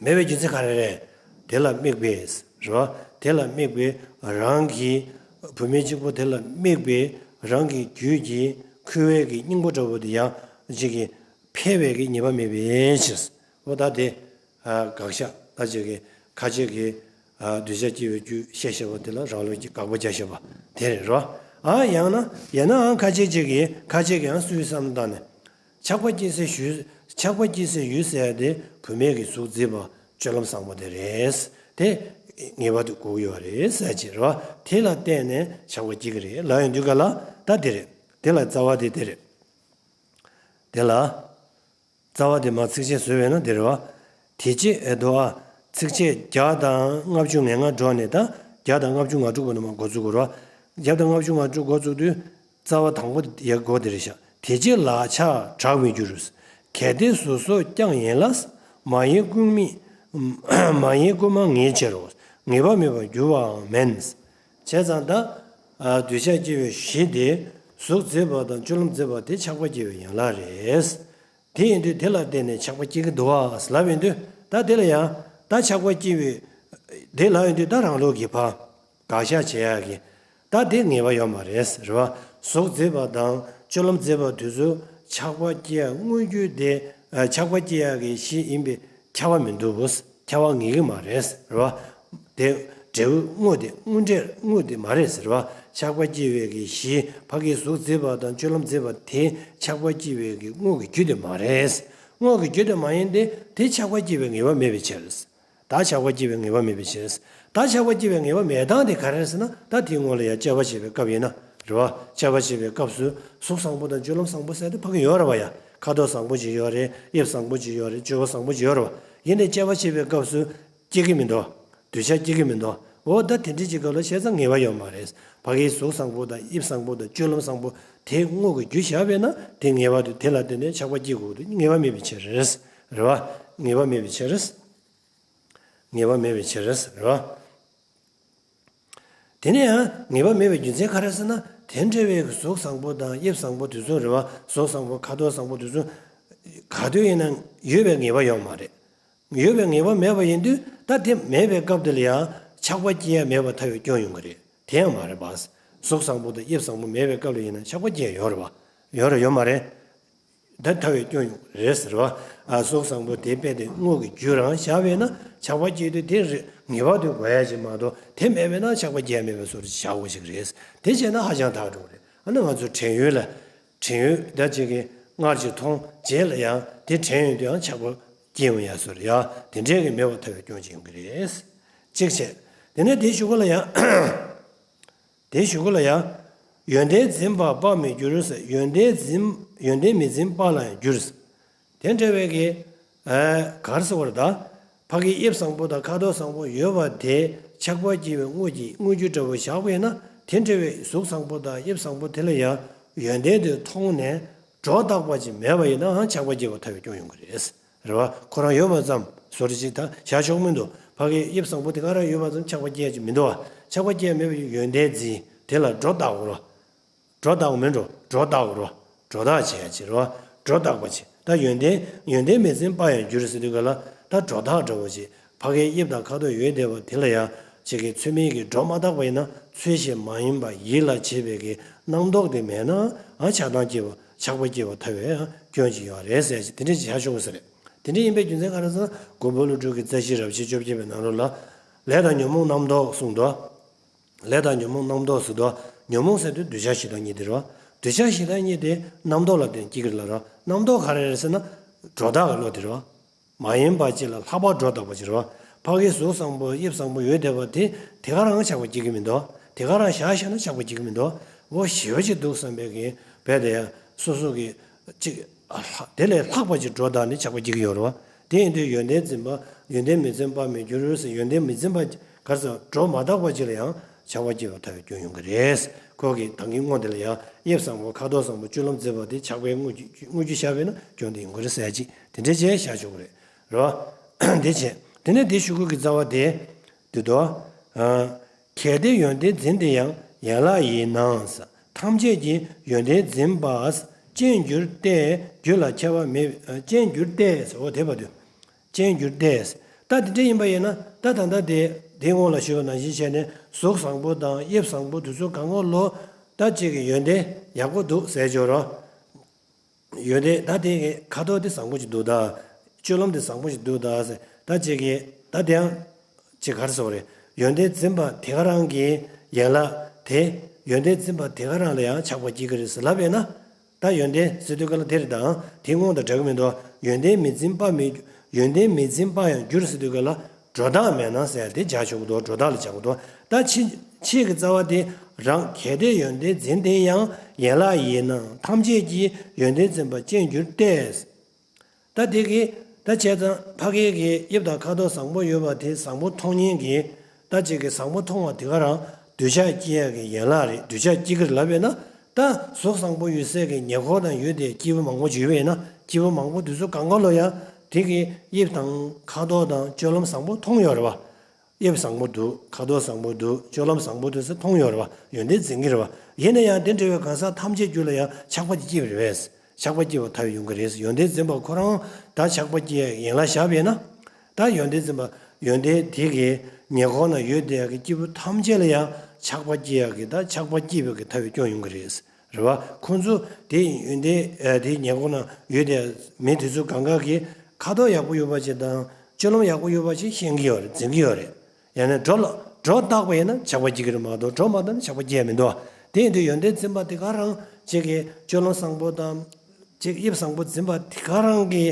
མེད་པའི་རྒྱུ་མཚན་ག་རེ་རེད། དེ་ལ་དམིགས་པའི། རེད་བ། དེ་ལ་དམིགས་པའི་རང་གི་བུད་མེད་གཅིག་པོ་དེ་ལ་དམིགས་པའི་རང་གི་རྒྱུད་ཀྱི་འཁོར་བའི་གི་སྙིང་པོ་འདྲ་བོ་དེ་ཡང་ཅིག་གི་འཕེལ་བའི་གི་ངེས་པ་མེད་པའི་ཕྱིར། འོ་ད་དེ། ཨ། དགག་བཞག་ད་ཅིག་གི་ཁ་ཅིག་གི། ཨ། འདོད་ཆགས་སྐྱེ་བའི་རྒྱུ་བཤད་བཞག་པ་དེ་ལ་རང་ལུགས་ཀྱི་དགག་པ་རྒྱག་བཞག་པ་དེ་རེད། རེད་བ། ཨ། ཡང་ན། ཡང་ནའང་ཁ་ཅིག་ཅིག་གིས། ཁ་ཅིག་གིས་ཡང་སུས་བསམ་བཏང་ནས། ཆགས་པ་སྐྱེ་སའི་ཡུལ། ཆགས་པ་སྐྱེ་སའི་ཡུལ་ཟེར་ཡ་དེ་བུད་མེད་ཀྱི་གཟུགས་མཛེས་པ་སྤྱོད་ལམ་བཟང་པོ་དེ་རེད། དེ་ངེས་པར་དུ་དགོས་ཀྱི་ཡོད་རེད་ཟེར་གྱི་རེད་བ། དེ་ལ་བརྟེན་ནས་ཆགས་པ་སྐྱེ་གི་རེད་ལབ་ཡོང་དུས་ག་ལ། ད་དེ་རེད། དེ་ལ་རྩ་བ་དེ་དེ་རེད། དེ་ལ་རྩ་བ་དེ་མར་ཚིགས་བཅད་བཟོས་པས་ན་དེ་རེད་བ། དེ་རྗེས་ཨེ་དོ་ཨ། ཚིགས་བཅད་བརྒྱ་དང་ལྔ་བཅུ་ང་ལྔ་འགྲོ་ནས། ད་བརྒྱ་དང་ལྔ་བཅུ་ང་དྲུག་པ་ནས་མར་འགོ་འཛུགས་དགོས་རེད་བ། བརྒྱ་དང་ལྔ་བཅུ་ང་དྲུག་འགོ་འཛུགས་དུས། རྩ་བ་དང་པོ་ཡ་གོ་དེ་རེད་ཤག་དེ་རྗེས་ལག་ཆགས་དྲག་མི་འགྱུར། གལ་ཏེ་གཟུགས་སོགས་ཀྱང་ཡིན་ལ། མ་ཡིན་ཀུན་མིན། མ་ཡིན་ཀུན་མ་ངེས་ཕྱིར་རོ། ངེས་པ་མེད་པར་འགྱུར་བའང་མིན། བྱས་ཙང་ད། ཨ། འདོད་ཆགས་སྐྱེ་བའི་གཞི་དེ། གཟུགས་མཛེས་པ་དང་སྤྱོད་ལམ་མཛེས་པ་དེ་ཆགས་པ་སྐྱེ་བའི་ཡན་ལག་རེད། དེ་ཡིན་དུས་དེ་ལ་བརྟེན་ནས་ཆགས་པ་སྐྱེ་གི་འདུག་བ་ལབ་ཡོང་དུས། ད་དེ་ལ་ཡང་ད་ཆགས་པ་སྐྱེ་བའི་དེ་ལབ་ཡོང་དུས། ད་རང་ལུགས་ཀྱི་ཕར་དགག་བཞག་བྱེད་ཡག་གི། ད་དེ་ངེས་པ་ཡོད་མ་རེད། རེད་བ། གཟུགས་མཛེས་པ་དང་སྤྱོད་ལམ་མཛེས་པ་དེ་ཚོ་ཆགས་པ་སྐྱེ་ཡག་དངོས་རྒྱུ་དེ། ཨ། ཆགས་པ་སྐྱེ་ཡག་གི་གཞི་ཡིན་པའི་ཁྱབ་པ་མི་འདུག་ཁྱབ་པ་ངེས་ཀྱི་མ་རེད། རེད་བ། དེ་འབྲས་བུ་དངོས་དེ། དངོས་འབྲས་དངོས་དེ་མ་རེད་ཟེར་བ། ཆགས་པ་སྐྱེ་བའི་གི་གཞི་ཕ་གིའི་གཟུགས་མཛེས་པ་དང་སྤྱོད་ལམ་མཛེས་པ་དེ་ཆགས་པ་སྐྱེ་བའི་གི་དངོས་ཀྱི་རྒྱུ་དེ་མ་རེད། དངོས་ཀྱི་རྒྱུ་དེ་མ་ཡིན་ཏེ། དེ་ཆགས་པ་སྐྱེ་བའི་ངེས་པ་མེད་པའི་ཕྱིར། ད་ཆགས་པ་སྐྱེ་བའི་ངེས་པ་མེད་པའི་ཕྱིར། ད་ཆགས་པ་སྐྱེ་བའི་ངེས་པ་མེད་སྟངས་དེ་ག་རེ་རེད་ཟེར་ན། ད་དེའི་སྔོན་ལ་ཡང་དཔྱད་པ་བྱེད་པའི་སྐབས་ཡིན་ན། རེད་བ། དཔྱད་པ་བྱེད་པའི་སྐབས་སུ་གཟུགས་བཟང་པོ་དང་སྤྱོད་ལམ་བཟང་པོ་ཟེར་དེ་ཕ་གི་ཡོད་རེད་བ་ཡ། ཁ་དོག་བཟང་པོ་ཅིག་ཡོད་རེད། དབྱིབས་བཟང་པོ་ཅིག་ཡོད་རེད། སྤྱོད་པ་བཟང་པོ་ཅིག་ཡོད་རེད་བ། ཡིན་ནའི་དཔྱད་པ་བྱེད་པའི་སྐབས་སུ། སྐྱེ་གི་མི་འདུག་འདོད་ཆགས་སྐྱེ་གི་མི་འདུག་འོ་ད་དེ་འདྲ་ཅིག་སྐབས་ལ་བྱས་ཙང་ངེས་པ་ཡོད་མ་རེད། ཕ་གིའི་གཟུགས་བཟང་པོ་དང་དབྱིབས་བཟང་པོ་དང་སྤྱོད་ལམ་བཟང་པོ་དེ་དངོས་ཀྱི་རྒྱུ་བཞག་པས་ན། དེ་ངེས་པར་དུ་དེ་ལ་བརྟེན་ནས་ཆགས་པ་སྐྱེ་དགོས་འདུག་ངེས་པ་མེད་པའི་ཕྱིར། རེད་བ། ངེས་པ་མེད་པའི་ཕྱིར། ངེས་པ་མེད་པའི་ཕྱིར། རེད་བ། དེ་ནས་ཡང་ངེས་པ་མེད་པའི་རྒྱུ་མཚན་ག་རེ་ཟེར་ན། དེ་འདྲ་བའི་གཟུགས་བཟང་པོ་དང་དབྱིབས་བཟང་པོ་དེ་ཚོ། རེད་བ། གཟུགས་བཟང་པོ། ཁ་དོག་བཟང་པོ་དེ་ཚོ་ག་དུས་ཡིན་ན་ཡོད་པའི་ངེས་པ་ཡོད་མ་རེད། ཡོད་པའི་ངེས་པ་མེད་པ་ཡིན་དུས། ད་དེ་མེད་པའི་སྐབས་དེ་ལ་ཡང་ཆགས་པ་སྐྱེ་ཡ་མེད་པར་ཐལ་བའི་སྐྱོན་ཡོང་གི་རེད། དེ་ཡང་མ་རེད་པ། གཟུགས་བཟང་པོ་དང་དབྱིབས་བཟང་པོ་མེད་པའི་སྐབས་ལ་ཡིན་ན་ཆགས་པ་སྐྱེ་ཡ་ཡོད་རེད་པ། ཡོད་རེད། ཡོད་མ་རེད། ད་ཐལ་བའི་སྐྱོན་ཡོང་གི་རེད་ཟེར་བ། ཨ། གཟུགས་བཟང་པོ་དེ་རྦད་དེ་དངོས་ཀྱི་རྒྱུ་རང་བཞག་པས་ན་ཆགས་པ་སྐྱེ་དུས་དེ་རེད། ངེས་པར་དུ་དགོས་ཡ་ཅིག་མ་གཏོགས། དེ་མེད་པས་ན་ཆགས་པ་སྐྱེ་ཡ་མེད་པའི་བཟོ་འདྲ་ཅིག་བཞག་དགོས་ཅིག་རེད། དེ་བྱས་ན་ཧ་ཅང་ཐག་འགྲོ་གི་རེད། ཨ་ནི་ང་ཚོ་བྲན་ཡོད་ལ། བྲན་ཡོད་ད་ཅིག་གིས་སྔར་གྱི་མཐོང་རྗེས་ལ་ཡང་དེ་བྲན་ཡོད་དུ་ཡང་ཆགས་པ་སྐྱེ་ཡོང་ཡ་བཟོ་འདྲ་ཡ། དེ་འདྲའི་གི་མེད་པར་ཐལ་བའི་སྐྱོན་ཅིག་ཡོང་གི་རེད། གཅིག་བྱས། དེ་ནས་དེའི་གཞུག་གུ་ལ་ཡང་། དེའི་གཞུག་གུ་ལ་ཡང་། ཡོན་ཏན་འཛིན་པ་པ་མི་འགྱུར་ཟེར། ཡོན་ཏན་འཛིན། ཡོན་ཏན་མི་འཛིན་པ་ལ་ཡང་འགྱུར་ཟེར། དེ་འདྲ་བའི་གི། ཨ། ག་རེ་ཟེར་བ་རེད་ད། ཕ་གིའི་དབྱིབས་བཟང་པོ་དང་ཁ་དོག་བཟང་པོ་ཡོད་པ་དེ་ཆགས་པ་སྐྱེ་བའི་དངོས་ཀྱི་དངོས་རྒྱུ་འདྲ་བོ་བཞག་པ་ཡིན་ན། དེ་འདྲ་བའི་གཟུགས་བཟང་པོ་དང་དབྱིབས་བཟང་པོ་དེ་ལ་ཡང་ཡོན་ཏན་དེ་མཐོང་ནས་སྒྲོ་བཏགས་པ་ཅིག་མེད་པ་ཡིན་ནའང་ཆགས་པ་སྐྱེ་བ་ཐལ་བའི་སྐྱོན་ཡོང་གི་རེད། རེད་བ། ཁོ་རང་ཡོད་པ་ཙམ་བཟོ་འདྲ་ཅིག་ད་བཞག་ཆོག་མི་འདུག་ཕ་གིའི་དབྱིབས་བཟང་པོ་དེ་ག་རང་ཡོད་པ་ཙམ་ཆགས་པ་སྐྱེ་ཡ་ཅིག་མི་འདུག་བ། ཆགས་པ་སྐྱེ་ཡ་མེད་པའི་ཡོན་ཏན་འཛིན། དེ་ལ་སྒྲོ་བཏགས་དགོས་རེད་བ། སྒྲོ་བཏགས་དགོས་མིན་འགྲོ། སྒྲོ་བཏགས་དགོས་རེད་བ། སྒྲོ་བཏགས་བྱེད་ཡ་ཅིག་རེད་བ། སྒྲོ་བཏགས་པ་ཅིག་ད་ཡོན་ཏན་ཡོན་ཏན་མི་འཛིན་པ་ཡང་འགྱུར་ཟེར་དུས་ག་ལ་ད་སྒྲོ་བཏགས་འདྲ་བོ་ཅིག་ཕ་གིའི་དབྱིབས་དང་ཁ་དོག་ཡོད་བསྡད་པ་དེ་ལ་ཡང་ཅིག་གི་ཚུལ་མིན་གྱི་སྒྲོ་མ་བཏགས་པ་ཡིན་ན་ཚུལ་བཞིན་མ་ཡིན་པ་ཡིད་ལ་བྱེད་པའི་གི་རྣམ་རྟོག་དེ་མེད་ན་ཨ་ཆགས་སྡང་སྐྱེ་བ། ཆགས་པ་སྐྱེ་བ་ཐལ་བའི་སྐྱོན་ཅིག་ཡོད་རེད་ཟེར་ཅིག་དེ་འདྲ་ཅིག་བྱ་ཆོག་གི་ཟེར་རེད། དེ་འདྲ་ཡིན་པའི་རྒྱུ་མཚན་ག་རེ་ཟེར་ན། མགོན་པོ་ཀླུ་སྒྲུབ་ཀྱི་རྩ་བཞི་རབ་བྱེད་བཅོ་བརྒྱད་པའི་ནང་ལོགས་ལ། ལས་དང་ཉོན་མོངས་རྣམ་རྟོག་གསུངས་འདུག་ལས་དང་ཉོན་མོངས་རྣམ་རྟོག་ཟེར་འདུག་ཉོན་མོངས་ཟེར་དུས་འདོད་ཆགས་ཞེ་སྡང་གཉིས་དེ་རེད་བ། འདོད་ཆགས་ཞེ་སྡང་གཉིས་དེ་རྣམ་རྟོག་ལ་བརྟེན་སྐྱེ་གི་རེད་ལ་ར། རྣམ་རྟོག་ག་རེ་རེད་ཟེར་ན། སྒྲོ་བཏགས་ཀྱི་བློ་དེ་རེད་བ། མ་ཡིན་པ་ཅིག་ལ་ལྷག་པར་སྒྲོ་བཏགས་པ་ཅིག་རེད་བ། ཕ་གིའི་གཟུགས་བཟང་པོ་དབྱིབས་བཟང་པོ་ཡོད་བསྡད་པ་དེ་དེ་ག་རང་ཆགས་པ་སྐྱེ་གི་མི་འདུག་དེ་ག་རང་བཞག་བཞག་ན་ཆགས་པ་སྐྱེ་གི་མི་འདུག་འོ་ཞེ་པོ་ཅིག་འདུག་བསམ་པའི་གི་བས་དེ་ཡང་སོ་སོ་གི་ཅིག་ཨ་ལྷག་དེ་ལས་ལྷག་པ་ཅིག་སྒྲོ་བཏགས་ནས་ཆགས་པ་སྐྱེ་གི་ཡོད་རེད་བ། དེ་ཡིན་དུས་ཡོན་ཏན་འཛིན་པ་ཡོན་ཏན་མི་འཛིན་པ་མི་འགྱུར་ཟེར་ཡོན་ཏན་མི་འཛིན་པ་ག་རེ་ཟེར་སྒྲོ་མ་བཏགས་པ་ཅིག་ལ་ཡང་ཆགས་པ་སྐྱེ་བ་ཐལ་བའི་སྐྱོན་ཡོང་གི་རེད། ཁོ་གི་ད་གིན་སྔོན་དེ་ལ་ཡང་དབྱིབས་བཟང་པོ་ཁ་དོག་བཟང་པོ་སྤྱོད་ལམ་མཛེས་པ་དེ་ཆགས་པའི་དངོས་རྒྱུ་དངོས་རྒྱུ་བཞག་པས་ན་སྐྱོན་དེ་ཡོང་གི་རེད་ཟེར་ཅིག་དེ་འདྲ་བྱས་བཞག་ཆོག་གི་རེད། རེད་བ། དེ་བྱས། དེ་ནས་དེའི་གཞུག་གུ་གི་རྩ་བ་དེ། འདི་དོ། ཨ། གལ་ཏེ་ཡོན་ཏན་འཛིན་དེ་ཡང་ཡན་ལག་ཡིན་ནའང་ཟེར། ཐམས་ཅད་ཀྱིས་ཡོན་ཏན་འཛིན་པ་ཅན་འགྱུར་ཏེ། རྒྱུད་ལ་ཁྱད་པར་མེད། ཅན་འགྱུར་ཏེ་ཟེར། འོ་དེ་བར་དུ། ཅན་འགྱུར་ཏེ། ད་དེ་འདྲ་ཡིན་པ་ཡིན་ན་ད་ད་ལྟ་དེ་དེའི་སྔོན་ལ་ཞུས་པ་ནང་བཞིན་བྱས་ནས་གཟུགས་བཟང་པོ་དང་དབྱིབས་བཟང་པོ་དེ་ཚོ་གང་ག་ལོ་ད་ཅིག་གི་ཡོན་ཏན་ཡག་པོ་འདུག་ཟེར་བརྗོད་རོགས། ཡོད་དེ་ད་དེ་གི་ཁ་དོག་དེ་བཟང་པོ་ཞིག་འདུག་ད། སྤྱོད་ལམ་དེ་བཟང་པོ་ཞིག་འདུག་ད་ཟེར། ད་ཅིག་གི་ད་དེའང་ཅིག་ག་རེ་ཟེར་བ་རེད། ཡོན་ཏན་འཛིན་པ་དེ་ག་རང་གི་ཡན་ལག་དེ། ཡོན་ཏན་འཛིན་པ་དེ་ག་རང་ལ་ཡང་ཆགས་པ་སྐྱེ་གི་རེད་ཟེར་ལབ་ཡོད་ན། ད་ཡོན་ཏན་ཟེར་དུས་ག་ལ་དེ་རེད་དང་དེ་སྔོན་དང་འདྲ་གི་མི་འདུག་ཡོན་ཏན་མི་འཛིན་པ་མི། ཡོན་ཏན་མི་འཛིན་པ་ཡང་འགྱུར་ཟེར་དུས་ག་ལ། སྒྲོ་བཏགས་མེད་ན་ཟེར་དེ་བྱ་ཆོག་གི་འདུག་སྒྲོ་བཏགས་ལ་བྱ་གི་འདུག་ད་ཕྱི་ཕྱི་གི་རྩ་བ་དེ་རང་གལ་ཏེ་ཡོན་ཏན་འཛིན་དེ་ཡང་ཡན་ལག་ཡིན་ནའང་ཐམས་ཅད་ཀྱིས་ཡོན་ཏན་འཛིན་པ་ཅན་འགྱུར་ཏེ། ད་དེ་གི་ད་བྱས་ཙང་ཕ་གི་གི་དབྱིབས་དང་ཁ་དོག་བཟང་པོ་ཡོད་པ་དེ་བཟང་པོ་མཐོང་མཁན་གྱི་ད་ཅིག་གི་བཟང་པོ་མཐོང་བ་དེ་ག་རང་འདོད་ཆགས་སྐྱེ་ཡ་གི་ཡན་ལག་རེད། འདོད་ཆགས་སྐྱེ་གི་རེད་ལབ་ཡོད་ན། ད་གཟུགས་བཟང་པོ་ཡོད་སའི་གི་ཉེ་འཁོར་དང་ཡོད་དེ་སྐྱེས་བུ་མང་པོ་ཅིག་ཡོད་པ་ཡིན་ན་སྐྱེས་བུ་མང་པོ་དེ་ཚོ་གང་ག་ལོ་ཡང་དེ་གི་དབྱིབས་དང་ཁ་དོག་དང་སྤྱོད་ལམ་བཟང་པོ་མཐོང་ཡོད་རེད་བ། དབྱིབས་བཟང་པོ་འདུག་ཁ་དོག་བཟང་པོ་འདུག་སྤྱོད་ལམ་བཟང་པོ་འདུག་ཟེར་མཐོང་ཡོད་རེད་བ། ཡོན་ཏན་འཛིན་གྱི་རེད་བ། ཡིན་ན་ཡང་དེ་འདྲ་བའི་གང་ཟག་ཐམས་ཅད་རྒྱུད་ལ་ཡང་ཆགས་པ་དེ་སྐྱེ་བ་རེད་པས། ཆགས་པ་སྐྱེ་བ་ཐལ་ཡོང་གི་རེད། ཡོན་ཏན་འཛིན་པ་ཁོ་རང་ད་ཆགས་པ་སྐྱེ་ཡན་ལག་བཞག་པས་ན། ད་ཡོན་ཏན་འཛིན་པ་ཡོན་ཏན་དེ་གི་ཉེ་འཁོར་ན་ཡོད་བསྡད་ཡག་གི་སྐྱེས་བུ་ཐམས་ཅད་ལ་ཡང་ཆགས་པ་སྐྱེ་ཡག་གི་ད་ཆགས་པ་སྐྱེ་བའི་གི་ཐལ་བའི་སྐྱོན་ཡོང་གི་རེད། རེད་བ། ཁོང་ཚོ་དེ་ཡོན་ཏན་དེ་ཉེ་འཁོར་ན་ཡོད་བསྡད་མི་དེ་ཚོ་གང་ག་གི་ཁ་དོག་ཡག་པོ་ཡོད་པ་ཅིག་དང་སྤྱོད་ལམ་ཡག་པོ་ཡོད་པ་ཅིག་ཤེས་ཀྱི་ཡོད་རེད། འཛིན་གྱི་ཡོད་རེད། ཡང་ན་སྒྲོ་ལ་སྒྲོ་བཏགས་པ་ཡིན་ན་ཆགས་པ་སྐྱེ་གི་རེད་མ་གཏོགས་སྒྲོ་མ་བཏགས་ན་ཆགས་པ་སྐྱེ་ཡ་མི་འདུག་དེ་ཡིན་དུས་ཡོན་ཏན་འཛིན་པ་དེ་ག་རང་ཅིག་གི་སྤྱོད་ལམ་བཟང་པོ་དང་ཅིག་དབྱིབས་བཟང་པོ་འཛིན་པ་དེ་ག་རང་གི་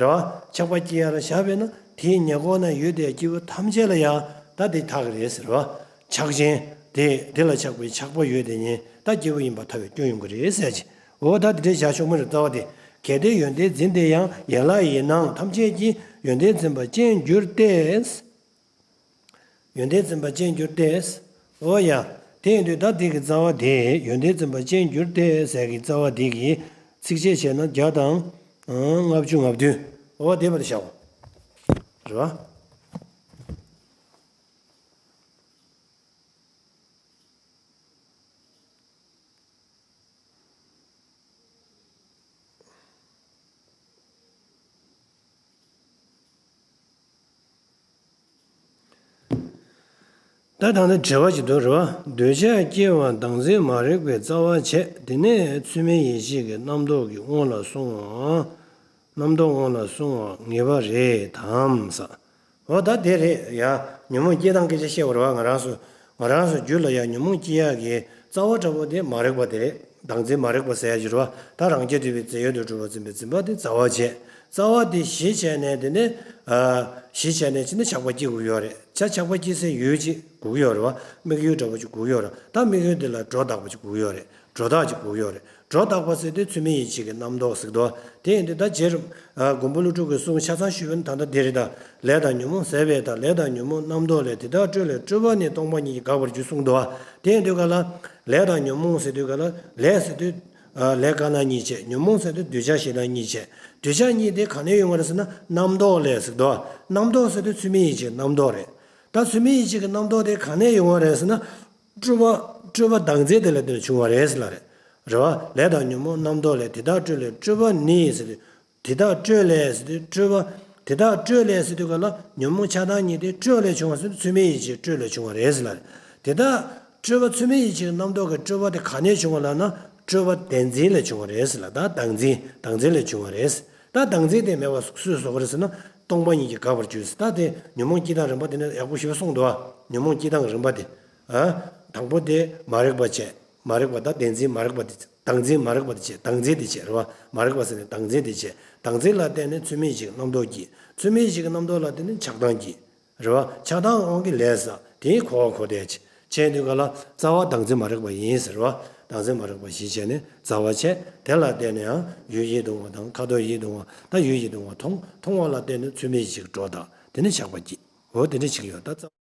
རེད་བ། ཆགས་པ་སྐྱེ་ཡ་ལ་བཞག་པས་ན་དེའི་ཉེ་འཁོར་ན་ཡོད་དེ་སྐྱེས་བུ་ཐམས་ཅད་ལ་ཡང་ད་དེ་ཐག་གི་རེད་ཟེར་བ། ཆགས་ཅན་དེ་དེ་ལ་ཆགས་པའི་ཆགས་པ་ཡོད་དེ་ཉིད་ད་སྐྱེས་བུ་ཡིན་པ་ཐལ་བའི་སྐྱོན་ཡོང་གི་རེད་ཟེར་གྱི། འོ་ད་དེ་འདྲའི་བྱ་ཆོག་མི་རེད། རྩ་བ་དེ་གལ་ཏེ་ཡོན་ཏན་འཛིན་དེ་ཡང་ཡན་ལག་ཡིན་ནའང་ཐམས་ཅད་ཀྱིས་ཡོན་ཏན་འཛིན་པ་ཅན་འགྱུར་ཏེ། ཡོན་ཏན་འཛིན་པ་ཅན་འགྱུར་ཏེ། འོ་ཡ། དེ་ཡིན་དུས་ད་འདི་གི་རྩ་བ་དེ་ཡོན་ཏན་འཛིན་པ་ཅན་འགྱུར་ཏེ་ཟེར་གི་རྩ་བ་འདི་གི་ཚིགས་བཅད་བྱས་ན་བརྒྱ་དང་ལྔ་བཅུ་ང་བདུན། འོ་དེ་བར་དུ་བཞག་གོ། རེད་བ། ད་ད་ནི་དྲི་བ་ཅིག་འདུག་རེད་བ། འདོད་ཆགས་སྐྱེ་བ་བདག་འཛིན་མ་རིག་པའི་རྩ་བ་བྱས། དེ་ནས་ཚུལ་མིན་ཡིད་ཤེས་ཀྱི་རྣམ་རྟོག་གི་སྔོན་ལ་སོང་བ། རྣམ་རྟོག་སྔོན་ལ་སོང་བ་ངེས་པ་རེད་དམ་ས། འོ་ད་དེ་རེད་ཡ། ཉོན་མོངས་སྐྱེ་སྟངས་སྐད་ཆ་བཤད་པ་རེད་བ། ང་རང་ཚོ་ང་རང་ཚོ་རྒྱུད་ལ་ཡ་ཉོན་མོངས་སྐྱེ་ཡག་གི་རྩ་བ་འདྲ་པོ་དེ་མ་རིག་པ་དེ་རེད། བདག་འཛིན་མ་རིག་པ་ཟེར་ཡ་ཅིག་རེད་བ། ད་རང་རྐྱ་ཐུབ་པའི་རྫས་ཡོད་དུ་གྲུབ་པར་འཛིན་པའི་འཛིན་པ་དེ་རྩ་བ་བྱས། རྩ་བ་དེ་གཞི་བྱས་ནས་དེ་ནས་གཞི་བྱས་ནས་ཅི་ནས་ཆགས་པ་སྐྱེ་དགོས་ཡོད་རེད། ཆ་ཆགས་པ་སྐྱེ་སའི་ཡུལ་ཅིག་དགོས་ཀྱི་ཡོད་རེད་བ། དམིགས་ཡུལ་འདྲ་པོ་ཅིག་དགོས་ཀྱི་ཡོད་རེད། ད་དམིགས་ཡུལ་དེ་ལ་སྒྲོ་བཏགས་པ་ཅིག་དགོས་ཀྱི་ཡོད་རེད། སྒྲོ་བཏགས་ཅིག་དགོས་ཀྱི་ཡོད་རེད། སྒྲོ་བཏགས་པ་ཟེར་དུས་ཚུལ་མིན་ཡིད་བྱེད་ཀྱི་རྣམ་རྟོག་ཟེར་གྱི་འདུག་དེ་ཡིན་དུས་ད་རྗེ་རིན་མགོན་པོ་ཀླུ་སྒྲུབ་ཀྱི་གསུང་ཆ་ཚང་ཞུས་པ་ནི་ད་ལྟ་འདི་རེད། ད་ལས་དང་ཉོན་མོངས་ཟད་པའི་མཐར། ལས་དང་ཉོན་མོངས་རྣམ་རྟོག་ལས། དེ་དག་སྤྲོས་ལས་སྤྲོས་པ་ནི། སྟོང་པ་ཉིད་ཀྱིས་དགག་པར་འགྱུར་གསུངས་འདུག་དེ་ཡིན་དུས་ག་ལ་ལས་དང་ཉོན་མོངས་ཟེར་དུས་ག་ལ་ལས་ཟེར་དུས་ལས་དཀར་ནག་གཉིས་བྱས། ཉོན་མོངས་ཟེར་དུས་གདུལ་བྱ་གཞན་དག་གཉིས་བྱས། གདུལ་བྱ་གཉིས་དེ་ག་ནས་ཡོང་བ་རེད་ཟེར་ན་རྣམ་རྟོག་ལས་ཟེར་འདུག་རྣམ་རྟོག་ཟེར་དུས་ཚུལ་མིན་ཡིད་བྱེད་རྣམ་རྟོག་རེད། ད་ཚུལ་མིན་ཡིད་བྱེད་ཀྱི་རྣམ་རྟོག་དེ་ག་ནས་ཡོང་བ་རེད་ཟེར་ན། སྤྲོས་པ་སྤྲོས་པ་བདག་འཛིན་དེ་ལ་བརྟེན་ནས་བྱུང་བ་རེད་ཟེར་ལ་རེད། རེད་བ། ལས་དང་ཉོན་མོངས་རྣམ་རྟོག་ལས། དེ་དག་སྤྲོས་ལས་སྤྲོས་པ་ནི་ཟེར་དུས། དེ་དག་སྤྲོས་ལས་ཟེར་དུས་སྤྲོས་པ། དེ་དག་སྤྲོས་ལས་ཟེར་དུས་ག་ལ་ཉོན་མོངས་ཆགས་སྡང་གཉིས་དེ་སྤྲོས་ལས་བྱུང་བ་ཟེར་དུས་ཚུལ་མིན་ཡིད་བྱེད་སྤྲོས་ལས་བྱུང་བ་རེད་ཟེར་ལ་རེད། དེ་དག་སྤྲོས་པ་ཚུལ་མིན་ཡིད་བྱེད་རྣམ་རྟོག་གི་སྤྲོས་པ་དེ་ག་ནས་བྱུང་བ་ལབ་ན་སྤྲོས་པ་བདེན་འཛིན་ལས་བྱུང་བ་རེད་ཟེར་ལ། ད་བདག་འཛིན་བདག་འཛིན་ལས་བྱུང་བ་རེད། ད་བདག་འཛིན་དེ་མེད་པ་སུས་བཟོ་གི་རེད་ཟེར་ན་སྟོང་པ་ཉིད་ཀྱིས་དགག་པར་འགྱུར་ཟེར། ད་དེ་ཉོན་མོངས་སྐྱེ་སྟངས་རིམ་པ་དེ་ནས་ཡག་པོ་ཞེ་པོ་གསུངས་འདུག་ཨ། ཉོན་མོངས་སྐྱེ་སྟངས་རིམ་པ་དེ། ཨ། དང་པོ་དེ་མ་རིག་པ་བྱས། མ་རིག་པ་དང་བདེན་འཛིན་མ་རིག་པ་དེ། བདག་འཛིན་མ་རིག་པ་དེ་བྱས། བདག་འཛིན་དེ་བྱས་རེད་བ། མ་རིག་པ་ཟེར་ནས་བདག་འཛིན་དེ་བྱས། བདག་འཛིན་ལ་བརྟེན་ནས་ཚུལ་མིན་ཡིད་བྱེད་རྣམ་རྟོག་སྐྱེ། ཚུལ་མིན་ཡིད་བྱེད་ཀྱི་རྣམ་རྟོག་ལ་བརྟེན་ནས་ཆགས་སྡང་སྐྱེ། རེད་བ། ཆགས་སྡང་དབང་གིས་ལས་བསགས། དེའི་འཁོར་བ་འཁོར་བསྡད་བྱས། བྱས་དུས་ག་ལ་རྩ་བ་བདག་འཛིན་མ་རིག་པ་ཡིན་ཟེར་བ། བདག་འཛིན་མ་རིག་པ་གཞི་བྱས་ནས་རྩ་བ་བྱས། དེ་ལ་བརྟེན་ནས་ཡང་ཡུལ་ཡིད་དུ་འོང་བ་དང་ཁ་དོག་ཡིད་དུ་འོང་བ། ད་ཡུལ་ཡིད་དུ་འོང་བ་མཐོང་། མཐོང་བ་ལ་བརྟེན་ནས་ཚུལ་མིན་ཡིད་བྱེད་ཀྱི་སྒྲོ་བཏགས། དེ་ནས་ཆགས་པ་སྐྱེ། འོ་དེ་འདྲ་ཞིག་ཡོད་ད།